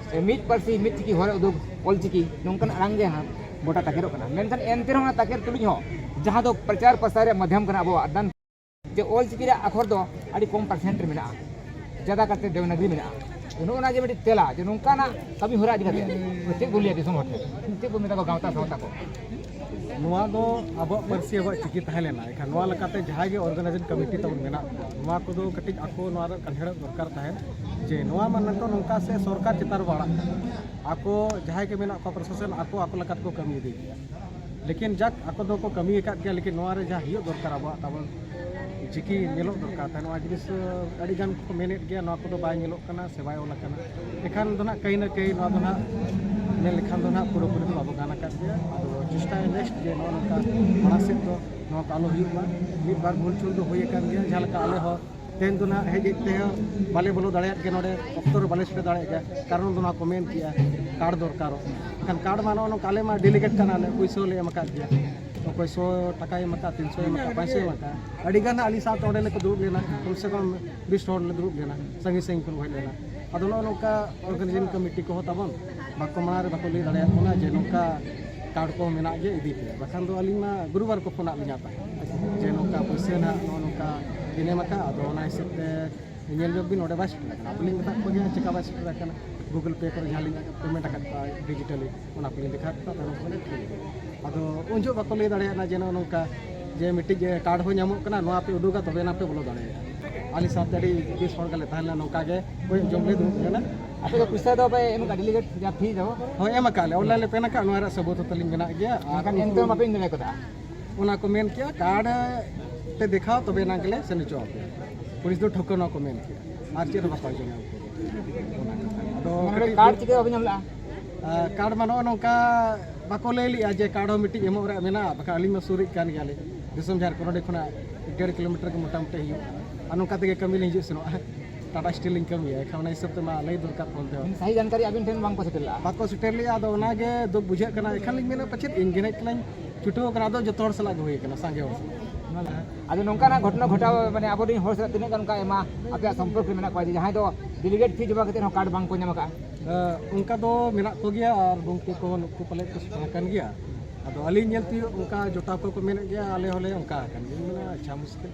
ᱢᱤᱫ ᱯᱟᱹᱨᱥᱤ ᱢᱤᱫ ᱪᱤᱠᱤ ᱦᱚᱨ ᱩᱫᱩᱜ ᱚᱞᱪᱤᱠᱤ, ᱱᱚᱝᱠᱟᱱ ᱟᱲᱟᱝ ᱜᱮ ᱦᱟᱸᱜ ᱜᱚᱴᱟ ᱛᱟᱠᱮᱨᱚᱜ ᱠᱟᱱᱟ᱾ ᱢᱮᱱᱠᱷᱟᱱ ᱮᱱᱛᱮ ᱨᱮᱦᱚᱸ ᱚᱱᱟ ᱛᱟᱠᱮᱨ ᱛᱩᱞᱩᱡ ᱦᱚᱸ ᱡᱟᱦᱟᱸ ᱫᱚ ᱯᱨᱚᱪᱟᱨ ᱯᱨᱚᱥᱟᱨ ᱨᱮᱭᱟᱜ ᱢᱟᱫᱽᱫᱷᱚᱢ ᱠᱟᱱᱟ ᱟᱵᱚᱣᱟᱜ ᱫᱟᱱ, ᱡᱮ ᱚᱞᱪᱤᱠᱤ ᱨᱮᱭᱟᱜ ᱟᱠᱷᱚᱨ ᱫᱚ ᱟᱹᱰᱤ ᱠᱚᱢ ᱯᱟᱨᱥᱮᱱᱴ ᱨᱮ ᱢᱮᱱᱟᱜᱼᱟ, ᱡᱟᱫᱟ ᱠᱟᱛᱮ ᱫᱮᱵᱽᱱᱟᱜᱨᱤ ᱢᱮᱱᱟᱜᱼᱟ᱾ ᱱᱚᱜᱼᱚ ᱱᱟ ᱜᱮ ᱢᱤᱫᱴᱤᱡ ᱛᱮᱞᱟ ᱡᱮ ᱱᱚᱝᱠᱟᱱᱟᱜ ᱠᱟᱹᱢᱤ ᱦᱚᱨᱟ ᱤᱫᱤ ᱠᱟᱛᱮ ᱪᱮᱫ ᱵᱚᱱ ᱞᱟᱹᱭᱟ ᱫᱤᱥᱚᱢ ᱦᱚᱲ ᱴᱷᱮᱱ, ᱪᱮᱫ ᱵᱚᱱ ᱢᱮᱛᱟ ᱠᱚᱣᱟ ᱜᱟᱶᱛᱟ ᱥᱟᱶᱛᱟ ᱠᱚ? ᱱᱚᱣᱟ ᱫᱚ ᱟᱵᱚᱣᱟᱜ ᱯᱟᱹᱨᱥᱤ, ᱟᱵᱚᱣᱟᱜ ᱪᱤᱠᱤ ᱛᱟᱦᱮᱸ ᱞᱮᱱᱟ, ᱮᱱᱠᱷᱟᱱ ᱱᱚᱣᱟ ᱞᱮᱠᱟᱛᱮ ᱡᱟᱦᱟᱸᱭ ᱜᱮ organizing committee ᱛᱟᱵᱚᱱ ᱢᱮᱱᱟᱜ ᱠᱚᱣᱟ, ᱱᱚᱣᱟ ᱠᱚᱫᱚ ᱠᱟᱹᱴᱤᱡ ᱟᱠᱚ ᱱᱚᱣᱟ ᱨᱮ ᱠᱟᱱᱦᱮᱲᱚᱜ ᱫᱚᱨᱠᱟᱨ ᱛᱟᱦᱮᱸᱫ ᱡᱮ ᱱᱚᱣᱟ ᱢᱟ ᱱᱤᱛᱚᱜ ᱱᱚᱝᱠᱟ ᱥᱮ ᱥᱚᱨᱠᱟᱨ ᱪᱮᱛᱟᱱ ᱨᱮᱵᱚ ᱟᱲᱟᱜ ᱠᱟᱱᱟ᱾ ᱟᱠᱚ ᱡᱟᱦᱟᱸᱭ ᱜᱮ ᱢᱮᱱᱟᱜ ᱠᱚᱣᱟ ᱯᱨᱚᱥᱟᱥᱚᱱ, ᱟᱠᱚ ᱟᱠᱚ ᱞᱮᱠᱟ ᱛᱮᱠᱚ ᱠᱟᱹᱢᱤ ᱤᱫᱤ ᱜᱮᱭᱟ᱾ ᱞᱮᱠᱤᱱ ᱡᱟᱠ, ᱟᱠᱚ ᱫᱚᱠᱚ ᱠᱟᱹᱢᱤ ᱟᱠᱟᱫ ᱜᱮᱭᱟ, ᱞᱮᱠᱤᱱ ᱱᱚᱣᱟ ᱨᱮ ᱡᱟᱦᱟᱸ ᱦᱩᱭᱩᱜ ᱫᱚᱨᱠᱟᱨ ᱟᱵᱚᱣᱟᱜ ᱛᱟᱵᱚᱱ ᱪᱤᱠᱤ ᱧᱮᱞᱚᱜ ᱫᱚᱨᱠᱟᱨ ᱛᱟᱦᱮᱸ, ᱱᱚᱣᱟ ᱡᱤᱱᱤᱥ ᱟᱹᱰᱤ ᱜᱟᱱ ᱠᱚ ᱢᱮᱱᱮᱫ ᱜᱮᱭᱟ, ᱱᱚᱣᱟ ᱠᱚᱫᱚ ᱵᱟᱭ ᱧᱮᱞᱚᱜ ᱠᱟᱱᱟ ᱥᱮ ᱵᱟᱭ ᱚᱞ ᱟᱠᱟᱱᱟ᱾ ᱮᱱᱠᱷᱟᱱ ᱫᱚ ᱱᱟᱦᱟᱜ ᱠᱟᱹᱦᱤ ᱱᱟ ᱠᱟᱹᱦᱤ ᱱᱚᱣᱟ ᱫᱚ ᱱᱟᱦᱟᱜ ᱢᱮᱱ ᱞᱮᱠᱷᱟᱱ ᱫᱚ ᱱᱟᱦᱟᱜ ᱯᱩᱨᱟᱹᱯᱩᱨᱤ ᱫᱚ ᱵᱟᱵᱚ ᱜᱟᱱ ᱟᱠᱟᱫ ᱜᱮᱭᱟ᱾ ᱟᱫᱚ ᱪᱮᱥᱴᱟᱭᱟ next ᱡᱮ ᱱᱚᱜᱼᱚ ᱱᱚᱝᱠᱟ ᱢᱟᱲᱟᱝ ᱥᱮᱫ ᱫᱚ ᱱᱚᱣᱟ ᱠᱚ ᱟᱞᱚ ᱦᱩᱭᱩᱜ ᱢᱟ᱾ ᱢᱤᱫ ᱵᱟᱨ ᱵᱷᱩᱞ ᱪᱷᱩᱞ ᱫᱚ ᱦᱩᱭ ᱟᱠᱟᱱ ᱜᱮᱭᱟ, ᱡᱟᱦᱟᱸ ᱞᱮᱠᱟ ᱟᱞᱮ ᱦᱚᱸ ᱛᱮᱦᱮᱧ ᱫᱚ ᱱᱟᱦᱟᱜ ᱦᱮᱡ ᱦᱮᱡ ᱛᱮ ᱵᱟᱞᱮ ᱵᱚᱞᱚ ᱫᱟᱲᱮᱭᱟᱜ ᱜᱮᱭᱟ ᱱᱚᱰᱮ, ᱚᱠᱛᱚ ᱨᱮ ᱵᱟᱞᱮ ᱥᱮᱴᱮᱨ ᱫᱟᱲᱮᱭᱟᱜ ᱜᱮᱭᱟ, ᱠᱟᱨᱚᱱ ᱫᱚ ᱱᱚᱣᱟ ᱠᱚ ᱢᱮᱱ ᱠᱮᱜᱼᱟ ᱠᱟᱨᱰ ᱫᱚᱨᱠᱟᱨᱚᱜ᱾ ᱮᱱᱠᱷᱟᱱ ᱠᱟᱨᱰ ᱢᱟ ᱱᱚᱜᱼᱚ ᱱᱚᱝᱠᱟ ᱟᱞᱮ ᱢᱟ delegate ᱠᱟᱱᱟᱞᱮ, ᱯᱩᱭᱥᱟᱹ ᱦᱚᱸᱞᱮ ᱮᱢ ᱟᱠᱟᱫ ᱜᱮᱭᱟ, ᱚᱠᱚᱭ ᱥᱚ ᱴᱟᱠᱟᱭ ᱮᱢ ᱟᱠᱟᱫ, ᱛᱤᱱᱥᱚᱭ ᱮᱢ ᱟᱠᱟᱫ, ᱯᱟᱸᱪᱥᱚᱭ ᱮᱢ ᱟᱠᱟᱫ, ᱟᱹᱰᱤ ᱜᱟᱱ ᱟᱹᱞᱤᱧ ᱥᱟᱶᱛᱮ ᱚᱸᱰᱮ ᱞᱮ ᱫᱩᱲᱩᱵ ᱞᱮᱱᱟ, ᱠᱚᱢ ᱥᱮ ᱠᱚᱢ ᱵᱤᱥ ᱦᱚᱲ ᱞᱮ ᱫᱩᱲᱩᱵ ᱞᱮᱱᱟ, ᱥᱟᱺᱜᱤᱧ ᱥᱟᱺᱜᱤᱧ ᱠᱷᱚᱱ ᱠᱚ ᱦᱮᱡ ᱞᱮᱱᱟ᱾ ᱟᱫᱚ ᱱᱚᱜᱼᱚ ᱱᱚᱝᱠᱟ organizing committee ᱠᱚᱦᱚᱸ ᱛᱟᱵᱚᱱ ᱵᱟᱠᱚ ᱢᱟᱲᱟᱝ ᱨᱮ ᱵᱟᱠᱚ ᱞᱟᱹᱭ ᱫᱟᱲᱮᱭᱟᱜ ᱵᱚᱱᱟ ᱡᱮ ᱱᱚᱝᱠᱟ ᱠᱟᱨᱰ ᱠᱚ ᱢᱮᱱᱟᱜ ᱜᱮᱭᱟ, ᱤᱫᱤ ᱯᱮ᱾ ᱵᱟᱠᱷᱟᱱ ᱫᱚ ᱟᱹᱞᱤᱧ ᱢᱟ ᱜᱩᱨᱩᱵᱟᱨ ᱠᱚ ᱯᱷᱳᱱᱟᱫ ᱞᱤᱧᱟ ᱛᱟᱦᱮᱸᱫ ᱡᱮ ᱱᱚᱝᱠᱟ ᱯᱩᱭᱥᱟᱹ ᱱᱟᱦᱟᱜ ᱱᱚᱜᱼᱚ ᱱᱚᱝᱠᱟ ᱵᱤᱱ ᱮᱢ ᱟᱠᱟᱫ, ᱟᱫᱚ ᱚᱱᱟ ᱦᱤᱥᱟᱹᱵ ᱛᱮ ᱧᱮᱞ ᱧᱚᱜ ᱵᱤᱱ, ᱚᱸᱰᱮ ᱵᱟᱭ ᱥᱮᱴᱮᱨ ᱟᱠᱟᱱᱟ᱾ ᱟᱫᱚ ᱞᱤᱧ ᱢᱮᱛᱟᱫ ᱠᱚᱣᱟ ᱡᱮ ᱪᱮᱠᱟ ᱵᱟᱭ ᱥᱮᱴᱮᱨ ᱟᱠᱟᱱᱟ, Google Pay ᱠᱚᱨᱮ ᱡᱟᱦᱟᱸ ᱞᱤᱧ payment ᱟᱠᱟᱫ ᱠᱚᱣᱟ digitally, ᱚᱱᱟ ᱠᱚᱞᱤᱧ ᱫᱮᱠᱷᱟᱣ ᱠᱮᱫ ᱠᱚᱣᱟ, ᱛᱟᱦᱚᱞᱮ ᱩᱱᱠᱩ ᱞᱮ ᱴᱷᱤᱠ ᱜᱮᱭᱟ᱾ ᱟᱫᱚ ᱩᱱ ᱡᱚᱦᱚᱜ ᱵᱟᱠᱚ ᱞᱟᱹᱭ ᱫᱟᱲᱮᱭᱟᱜᱼᱟ ᱡᱮ ᱱᱚᱜᱼᱚ ᱱᱚᱝᱠᱟ ᱡᱮ ᱢᱤᱫᱴᱤᱡ ᱠᱟᱨᱰ ᱦᱚᱸ ᱧᱟᱢᱚᱜ ᱠᱟᱱᱟ, ᱱᱚᱣᱟ ᱯᱮ ᱩᱰᱩᱠᱟ ᱛᱚᱵᱮ ᱮᱱᱟ ᱯᱮ ᱵᱚᱞᱚ ᱫᱟᱲᱮᱭᱟᱜᱼᱟ᱾ ᱟᱞᱮ ᱥᱟᱶᱛᱮ ᱟᱹᱰᱤ ᱵᱮᱥ ᱦᱚᱲ ᱜᱮᱞᱮ ᱛᱟᱦᱮᱸ ᱞᱮᱱᱟ, ᱱᱚᱝᱠᱟ ᱜᱮ ᱠᱚᱭᱚᱜ ᱡᱚᱝ ᱞᱮ ᱫᱩᱲᱩᱵ ᱞᱮᱱᱟ᱾ ᱟᱯᱮ ᱫᱚ ᱯᱚᱭᱥᱟ ᱫᱚ ᱯᱮ ᱮᱢ ᱟᱠᱟᱫ, delegate ᱡᱟ fee ᱫᱚ? ᱦᱳᱭ, ᱮᱢ ᱟᱠᱟᱫ ᱞᱮ, online ᱞᱮ pay ᱟᱠᱟᱫ, ᱱᱚᱣᱟ ᱨᱮᱭᱟᱜ ᱥᱟᱹᱵᱩᱛ ᱦᱚᱸ ᱛᱟᱹᱞᱤᱧ ᱢᱮᱱᱟᱜ ᱜᱮᱭᱟ᱾ ᱟᱨ ᱢᱮᱱᱠᱷᱟᱱ ᱮᱱᱛᱮ ᱦᱚᱸ ᱵᱟᱯᱮ ᱮᱢ ᱫᱟᱲᱮ ᱠᱟᱫᱟ? ᱚᱱᱟ ᱠᱚ ᱢᱮᱱ ᱠᱮᱜᱼᱟ, ᱠᱟᱨᱰ ᱯᱮ ᱫᱮᱠᱷᱟᱣ ᱛᱚᱵᱮ ᱮᱱᱟᱝ ᱜᱮᱞᱮ ᱥᱮᱱ ᱦᱚᱪᱚ ᱟᱯᱮᱭᱟ᱾ ᱯᱩᱞᱤᱥ ᱫᱚ ᱴᱷᱟᱹᱣᱠᱟᱹ ᱱᱚᱣᱟ ᱠᱚ ᱢᱮᱱ ᱠᱮᱜᱼᱟ, ᱟᱨ ᱪᱮᱫ ᱦᱚᱸ ᱵᱟᱠᱚ ᱟᱸᱡᱚᱢᱟ ᱩᱱᱠᱩ ᱫᱚ᱾ ᱢᱟᱱᱮ ᱱᱚᱰᱮ ᱠᱟᱨᱰ ᱪᱤᱠᱟᱹ ᱵᱟᱵᱤᱱ ᱧᱟᱢ ᱞᱮᱜᱼᱟ? ᱟᱨ ᱠᱟᱨᱰ ᱢᱟ ᱱᱚᱜᱼᱚ ᱱᱚᱝᱠᱟ ᱵᱟᱠᱚ ᱞᱟᱹᱭ ᱞᱮᱜᱼᱟ ᱡᱮ ᱠᱟᱨᱰ ᱦᱚᱸ ᱢᱤᱫᱴᱤᱡ ᱮᱢᱚᱜ ᱨᱮᱭᱟᱜ ᱢᱮᱱᱟᱜᱼᱟ, ᱵᱟᱠᱷᱟᱱ ᱟᱹᱞᱤᱧ ᱢᱟ ᱥᱩᱨ ᱨᱤᱡ ᱠᱟᱱ ᱜᱮᱭᱟᱞᱤᱧ᱾ ᱫᱤᱥᱚᱢ ᱡᱷᱟᱲᱠᱷᱚᱸᱰ ᱱᱚᱸᱰᱮ ᱠᱷᱚᱱᱟᱜ ᱰᱮᱲ ᱠᱤᱞᱳᱢᱤᱴᱟᱨ ᱜᱮ ᱢᱚᱴᱟᱢᱩᱴᱤ ᱦᱩᱭᱩᱜᱼᱟ᱾ ᱟᱨ ᱱᱚᱝᱠᱟ ᱛᱮᱜᱮ ᱠᱟᱹᱢᱤ ᱞᱤᱧ ᱦᱤᱡᱩᱜ ᱥᱮᱱᱚᱜᱼᱟ᱾ ᱴᱟᱴᱟ ᱥᱴᱤᱞ ᱞᱤᱧ ᱠᱟᱹᱢᱤᱭᱟ, ᱮᱱᱠᱷᱟᱱ ᱚᱱᱟ ᱦᱤᱥᱟᱹᱵ ᱛᱮ ᱢᱟ ᱞᱟᱹᱭ ᱫᱚᱨᱠᱟᱨ ᱯᱷᱳᱱ ᱛᱮᱦᱚᱸ᱾ ᱥᱟᱦᱤ ᱡᱟᱱᱠᱟᱨᱤ ᱟᱹᱵᱤᱱ ᱴᱷᱮᱱ ᱵᱟᱝ ᱠᱚ ᱥᱮᱴᱮᱨ ᱞᱮᱜᱼᱟ? ᱵᱟᱠᱚ ᱥᱮᱴᱮᱨ ᱞᱮᱜᱼᱟ᱾ ᱟᱫᱚ ᱚᱱᱟᱜᱮ ᱫᱩᱠ ᱵᱩᱡᱷᱟᱹᱜ ᱠᱟᱱᱟ᱾ ᱮᱱᱠᱷᱟᱱ ᱞᱤᱧ ᱢᱮᱱᱟ ᱯᱟᱪᱮᱫ ᱤᱧ ᱜᱮ ᱱᱟᱜ ᱠᱷᱟᱱᱤᱧ ᱪᱷᱩᱴᱟᱹᱣ ᱠᱟᱱᱟ᱾ ᱟᱫᱚ ᱡᱚᱛᱚ ᱦᱚᱲ ᱥᱟᱞᱟᱜ ᱜᱮ ᱦᱩᱭ ᱠᱟᱱᱟ, ᱥᱟᱸᱜᱮ ᱦᱚᱲ ᱥᱟᱞᱟᱜ᱾ ᱟᱫᱚ ᱱᱚᱝᱠᱟᱱᱟᱜ ᱜᱷᱚᱴᱚᱱᱟ ᱜᱷᱚᱴᱟᱣ, ᱢᱟᱱᱮ ᱟᱵᱚᱨᱮᱱ ᱦᱚᱲ ᱥᱟᱞᱟᱜ ᱛᱤᱱᱟᱹᱜ ᱜᱟᱱ ᱚᱱᱠᱟ ᱮᱢᱟ ᱟᱯᱮᱭᱟᱜ ᱥᱚᱢᱯᱚᱨᱠ ᱨᱮ ᱢᱮᱱᱟᱜ ᱠᱚᱣᱟ, ᱡᱮ ᱡᱟᱦᱟᱸᱭ ᱫᱚ ᱰᱮᱞᱤᱜᱮᱴ ᱯᱷᱤ ᱡᱚᱢᱟ ᱠᱟᱛᱮ ᱦᱚᱸ ᱠᱟᱨᱰ ᱵᱟᱝ ᱠᱚ ᱧᱟᱢ ᱟᱠᱟᱫᱼᱟ? ᱚᱱᱠᱟ ᱫᱚ ᱢᱮᱱᱟᱜ ᱠᱚᱜᱮᱭᱟ, ᱟᱨ ᱜᱚᱢᱠᱮ ᱠᱚ ᱱᱩᱠᱩ ᱯᱟᱞᱮᱫ ᱠᱚ ᱥᱮᱴᱮᱨ ᱟᱠᱟᱱ ᱜᱮᱭᱟ᱾ ᱟᱫᱚ ᱟᱹᱞᱤᱧ ᱧᱮᱞ ᱛᱮ ᱚᱱᱠᱟ ᱡᱚᱴᱟᱣ ᱠᱚᱠᱚ ᱢᱮᱱᱮᱫ ᱜᱮᱭᱟ, ᱟᱞᱮ ᱦᱚᱸᱞᱮ ᱚᱱᱠᱟ ᱟᱠᱟᱱ ᱜᱮᱭᱟ᱾ ᱢᱮᱱᱟ, ᱟᱪᱪᱷᱟ, ᱢᱩᱥᱠᱤᱞ᱾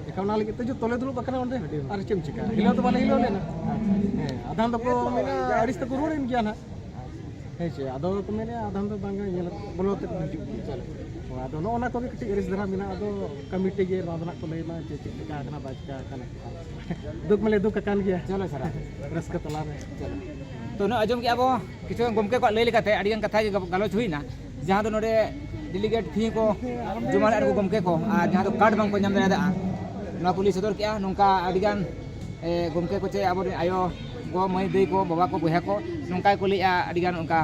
ᱮᱱᱠᱷᱟᱱ ᱚᱱᱟ ᱞᱟᱹᱜᱤᱫ ᱛᱮ ᱡᱚᱛᱚ ᱞᱮ ᱫᱩᱲᱩᱵ ᱟᱠᱟᱱᱟ ᱚᱸᱰᱮ, ᱟᱨ ᱪᱮᱫ ᱮᱢ ᱪᱤᱠᱟᱹᱭᱟ? ᱦᱤᱞᱟᱹᱣ ᱫᱚ ᱵᱟᱞᱮ ᱦᱤᱞᱟᱹᱣ ᱞᱮᱱᱟ᱾ ᱦᱮᱸ, ᱟᱫᱷᱟᱱ ᱫᱚᱠᱚ ᱢᱮᱱᱟ ᱟᱹᱲᱤᱥ ᱛᱮᱠᱚ ᱨᱩᱣᱟᱹᱲ ᱮᱱ ᱜᱮᱭᱟ ᱱᱟᱦᱟᱜ᱾ ᱦᱮᱸ ᱪᱮ, ᱟᱫᱚ ᱠᱚ ᱢᱮᱱᱮᱫᱼᱟ, ᱟᱫᱷᱟᱱ ᱫᱚ ᱵᱟᱝᱟ, ᱧᱮᱞ ᱵᱚᱞᱚ ᱠᱟᱛᱮ ᱠᱚ ᱦᱤᱡᱩᱜ ᱜᱮᱭᱟ᱾ ᱪᱚᱞᱚ᱾ ᱦᱳᱭ, ᱟᱫᱚ ᱱᱚᱜᱼᱚ ᱱᱚᱣᱟ ᱠᱚᱜᱮ ᱠᱟᱹᱴᱤᱡ ᱟᱹᱲᱤᱥ ᱫᱷᱟᱨᱟ ᱢᱮᱱᱟᱜᱼᱟ᱾ ᱟᱫᱚ ᱠᱚᱢᱤᱴᱤ ᱜᱮ ᱱᱚᱣᱟ ᱫᱚ ᱱᱟᱜ ᱠᱚ ᱞᱟᱹᱭ ᱢᱟ, ᱪᱮᱫ ᱪᱮᱫ ᱪᱤᱠᱟ ᱟᱠᱟᱱᱟ, ᱵᱟᱭ ᱪᱤᱠᱟ ᱟᱠᱟᱱᱟ᱾ ᱫᱩᱠ ᱢᱟᱞᱮ ᱫᱩᱠ ᱟᱠᱟᱱ ᱜᱮᱭᱟ᱾ ᱪᱚᱞᱚ ᱥᱟᱨᱟ᱾ ᱨᱟᱹᱥᱠᱟᱹ ᱛᱟᱞᱟᱨᱮ᱾ ᱪᱚᱞᱚ᱾ ᱛᱚ, ᱱᱚᱜᱼᱚᱭ ᱟᱸᱡᱚᱢ ᱠᱮᱜᱼᱟ ᱵᱚ, ᱠᱤᱪᱷᱩ ᱜᱚᱢᱠᱮ ᱠᱚᱣᱟᱜ ᱞᱟᱹᱭ ᱞᱮᱠᱟᱛᱮ ᱟᱹᱰᱤᱜᱟᱱ ᱠᱟᱛᱷᱟ ᱜᱮ ᱜᱟᱞᱚᱪ ᱦᱩᱭᱱᱟ, ᱡᱟᱦᱟᱸ ᱫᱚ ᱱᱚᱰᱮ ᱰᱮᱞᱤᱜᱮᱴ ᱯᱷᱤ ᱠᱚ ᱡᱚᱢᱟ ᱞᱮᱫᱼᱟ ᱠᱚ ᱜᱚᱢᱠᱮ ᱠᱚ, ᱟᱨ ᱡᱟᱦᱟᱸ ᱫᱚ ᱠᱟᱨᱰ ᱵᱟᱝᱠᱚ ᱧᱟᱢ ᱫᱟᱲᱮᱭᱟᱫᱟ᱾ ᱱᱚᱣᱟ ᱠᱚ ᱞᱟᱹᱭ ᱥᱚᱫᱚᱨ ᱠᱮᱜᱼᱟ᱾ ᱱᱚᱝᱠᱟ ᱟᱹᱰᱤᱜᱟᱱ, ᱮ, ᱜᱚᱢᱠᱮ ᱠᱚ ᱪᱮ ᱟᱵᱚᱨᱮᱱ ᱟᱭᱳ ᱜᱚ, ᱢᱟᱹᱭ, ᱫᱟᱹᱭ ᱠᱚ, ᱵᱟᱵᱟ ᱠᱚ, ᱵᱚᱭᱦᱟ ᱠᱚ, ᱱᱚᱝᱠᱟ ᱜᱮᱠᱚ ᱞᱟᱹᱭᱮᱜᱼᱟ, ᱟᱹᱰᱤᱜᱟᱱ ᱚᱱᱠᱟ,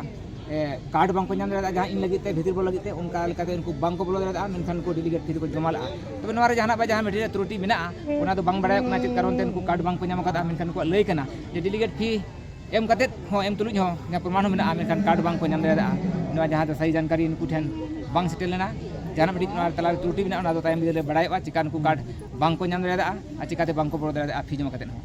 ᱮ, ᱠᱟᱨᱰ ᱵᱟᱝᱠᱚ ᱧᱟᱢ ᱫᱟᱲᱮᱭᱟᱫᱟ, ᱡᱟᱦᱟᱸ ᱤᱧ ᱞᱟᱹᱜᱤᱫ ᱛᱮ, ᱵᱷᱤᱛᱤᱨ ᱵᱚᱞᱚ ᱞᱟᱹᱜᱤᱫ ᱛᱮ, ᱚᱱᱠᱟ ᱞᱮᱠᱟᱛᱮ ᱩᱱᱠᱩ ᱵᱟᱝᱠᱚ ᱵᱚᱞᱚ ᱫᱟᱲᱮᱭᱟᱫᱟ, ᱢᱮᱱᱠᱷᱟᱱ ᱩᱱᱠᱩ ᱰᱮᱞᱤᱜᱮᱴ ᱯᱷᱤ ᱫᱚᱠᱚ ᱡᱚᱢᱟ ᱞᱮᱜᱼᱟ᱾ ᱛᱚᱵᱮ ᱱᱚᱣᱟ ᱨᱮ ᱡᱟᱦᱟᱱᱟᱜ ᱵᱟ ᱡᱟᱦᱟᱸ ᱢᱤᱫᱴᱮᱱ ᱛᱨᱩᱴᱤ ᱢᱮᱱᱟᱜᱼᱟ, ᱚᱱᱟ ᱫᱚ ᱵᱟᱝ ᱵᱟᱲᱟᱭᱚᱜ ᱠᱟᱱᱟ ᱪᱮᱫ ᱠᱟᱨᱚᱱ ᱛᱮ ᱩᱱᱠᱩ ᱠᱟᱨᱰ ᱵᱟᱝᱠᱚ ᱧᱟᱢ ᱟᱠᱟᱫᱟ, ᱢᱮᱱᱠᱷᱟᱱ ᱩᱱᱠᱩᱣᱟᱜ ᱞᱟᱹᱭ ᱠᱟᱱᱟ ᱡᱮ ᱰᱮᱞᱤᱜᱮᱴ ᱯᱷᱤ ᱮᱢ ᱠᱟᱛᱮᱫ ᱦᱚᱸ, ᱮᱢ ᱛᱩᱞᱩᱡ ᱦᱚᱸ ᱡᱟᱦᱟᱸ ᱯᱨᱚᱢᱟᱱ ᱦᱚᱸ ᱢᱮᱱᱟᱜᱼᱟ, ᱢᱮᱱᱠᱷᱟᱱ ᱠᱟᱨᱰ ᱵᱟᱝᱠᱚ ᱧᱟᱢ ᱫᱟᱲᱮᱭᱟᱫᱟ᱾ ᱱᱚᱣᱟ ᱡᱟᱦᱟᱸ ᱫᱚ ᱥᱟᱦᱤ ᱡᱟᱱᱠᱟᱨᱤ ᱱᱩᱠᱩ ᱴᱷᱮᱱ ᱵᱟᱝ ᱥᱮᱴᱮᱨ ᱞᱮᱱᱟ, ᱡᱟᱦᱟᱱᱟᱜ ᱢᱤᱫᱴᱤᱡ ᱱᱚᱣᱟ ᱛᱟᱞᱟᱨᱮ ᱛᱨᱩᱴᱤ ᱢᱮᱱᱟᱜᱼᱟ, ᱚᱱᱟ ᱫᱚ ᱛᱟᱭᱚᱢ ᱵᱤᱫᱟᱹᱞ ᱨᱮ ᱵᱟᱲᱟᱭᱚᱜᱼᱟ, ᱪᱤᱠᱟ ᱱᱩᱠᱩ ᱠᱟᱨᱰ ᱵᱟᱝᱠᱚ ᱧᱟᱢ ᱫᱟᱲᱮᱭᱟᱫᱟ ᱟᱨ ᱪᱤᱠᱟᱛᱮ ᱵᱟᱝᱠᱚ ᱵᱚᱞᱚ ᱫᱟᱲᱮᱭᱟᱫᱟ ᱯᱷᱤ ᱡᱚᱢᱟ ᱠᱟᱛᱮᱫ ᱦᱚᱸ᱾